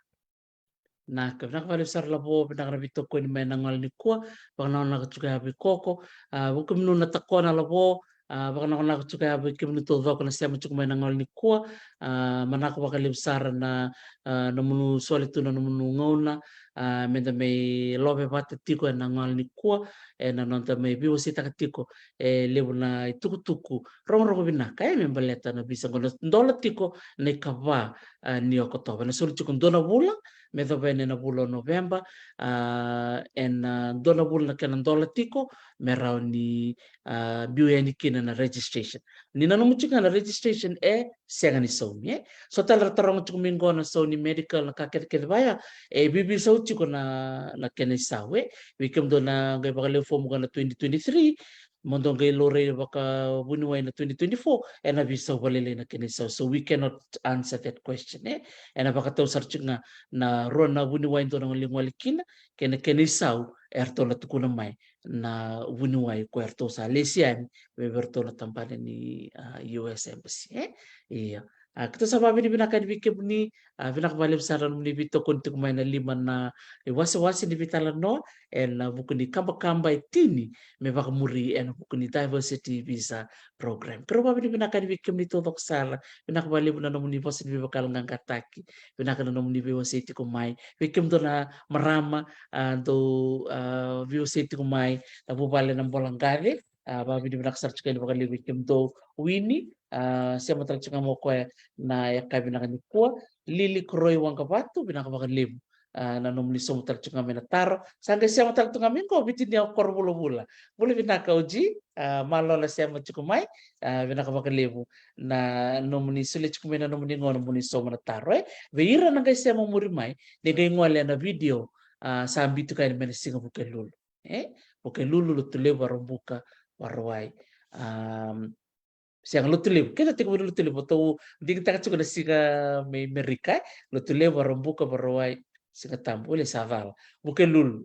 Vinaka, vinaka vakalevu sara Lavo, vinaka na veitokoni mai na gauna nikua, vakanakonako tiko ya vei Koko, ah, vei kemuni na takona Lavo, ah, vakanakonako tiko ya vei kemuni taucoko na sema tiko mai na gauna nikua, ah, manako vakalevu sara na, ah, nomuni soli tu na nomuni gauna, ah, meda mai love vata tiko ena gauna nikua, ena noda mai veiwaseitaka tiko e levu na itukutuku rogorogo vinaka, e, me baleta na veisau qo, na dola tiko na ikava, ah, ni Okotova. Ena soli tiko dua na vula, me yacova yani ena vula o Noveba, ah, ena, ah, dua na vula na kena dola tiko, me rawa ni, ah, biu yani kina na registration. Ni nanuma tiko ga na registration e sega ni saumi, e. So tale era taroga tiko mai qo na sau ni medical, na ka kecekece vaya, e veiveisau tiko na, na kena isau, e. Vei kemudou na qai vakalewe fomu ga na twenty twenty-three, mo dou qai laurai vakavuniwai na twenty twenty-four, ena veisau vakalailai na kena isau. So we cannot answer that question, e. Ena vakatau sara tiko ga na rua na vuniwai dou na gole, gole kina, kei na kena isau eratou na tukuna mai na vuniwai ko eratou sa lesi yani vei iratou na tabana ni, ah, U S Embassy, e. Ia. Ah, keitou sa vakavinavinaka yani vei kemuni, ah, vinaka vakalevu sara na nomuni veitokoni tiko mai na lima na iwasewase ni veitalanoa ena vuku ni kabakaba e tini me vakamuri ena vuku ni diversity visa program. Keirau vakavinavinaka yani vei kemuni taucoko sara, vinaka vakalevu na nomuni vosa ni veivakayaloqaqataki, vinaka na nomuni veiwasei tiko mai. Vei kemudou na marama, ah, dou, ah, veiwasei tiko mai, na vuvale na Bolaqace, ah, vakavinavinaka sara tiko yani vakalevu vei kemudou. Wini, ah, sema tale tiko ga mai o koya na yakavi vinaka nikua. Lili Koroi Waqavatu, vinaka vakalevu, ah, na nomuni sauma tale tiko ga mai na taro. Sa qai sema tale tiko ga mai qo Viti ni Yau Koro Vulavula. Bula vinaka Oji, ah, malo na sema tiko mai, ah, vinaka vakalevu na nomuni solia tiko mai na nomuni gauna mo ni sauma na taro, e. Vei ira na qai sema muri mai, ni qai gole ena video, ah, sa biu tiko yani mai na siga Vukelulu, e. Vukelulu, Lotulevu, Vakaraubuka, Vakarauwai. Am, sega, Lotulevu, keda tiko mai Lotulevu, tou digitaka tiko na siga mai Merika, e. Lotulevu, Vakaraubuka, Vakarauwai, Sigatabu, ole sa cala, Vukelulu.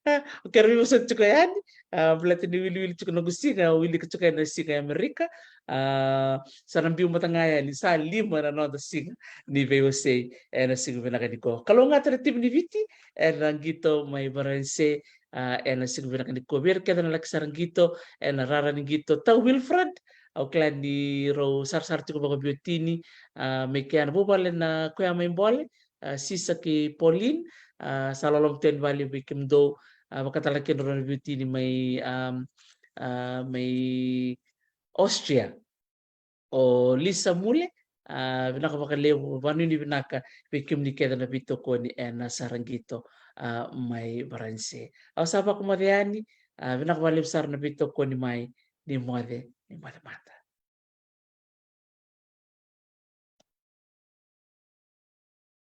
Ah, keirau veivosoti tiko yani, ah, baleta ni wiliwili tiko noqu siga, wilika tiko ena siga e Amerika. Ah, sa na biu mada ga yani, sa lima na noda siga ni veiwasei ena siga vinaka nikua. Kalougata na timi ni Viti ena qito mai Varanise, ah, ena siga vinaka nikua. Vei ira kece na laki sara qito ena rara ni qito, tau Wilfred, au kila ni rau sarasara tiko vakabiotini, ah, mai kea na vuvale na koya mai Bole, ah, Sisa kei Pauline, ah, sa loloma tu yani vakalevu vei kemudou, ah, vakatalega kina rau na veiwatini mai, am, ah, mai Austria. O Lisa Mule, ah, vinaka vakalevu, vakanuinui vinaka vei kemuni kece na veitokoni ena sara qito, ah, mai Varanise. Au sa vakamoce yani, ah, vinaka vakalevu sara na veitokoni mai, ni moce, ni moce mada.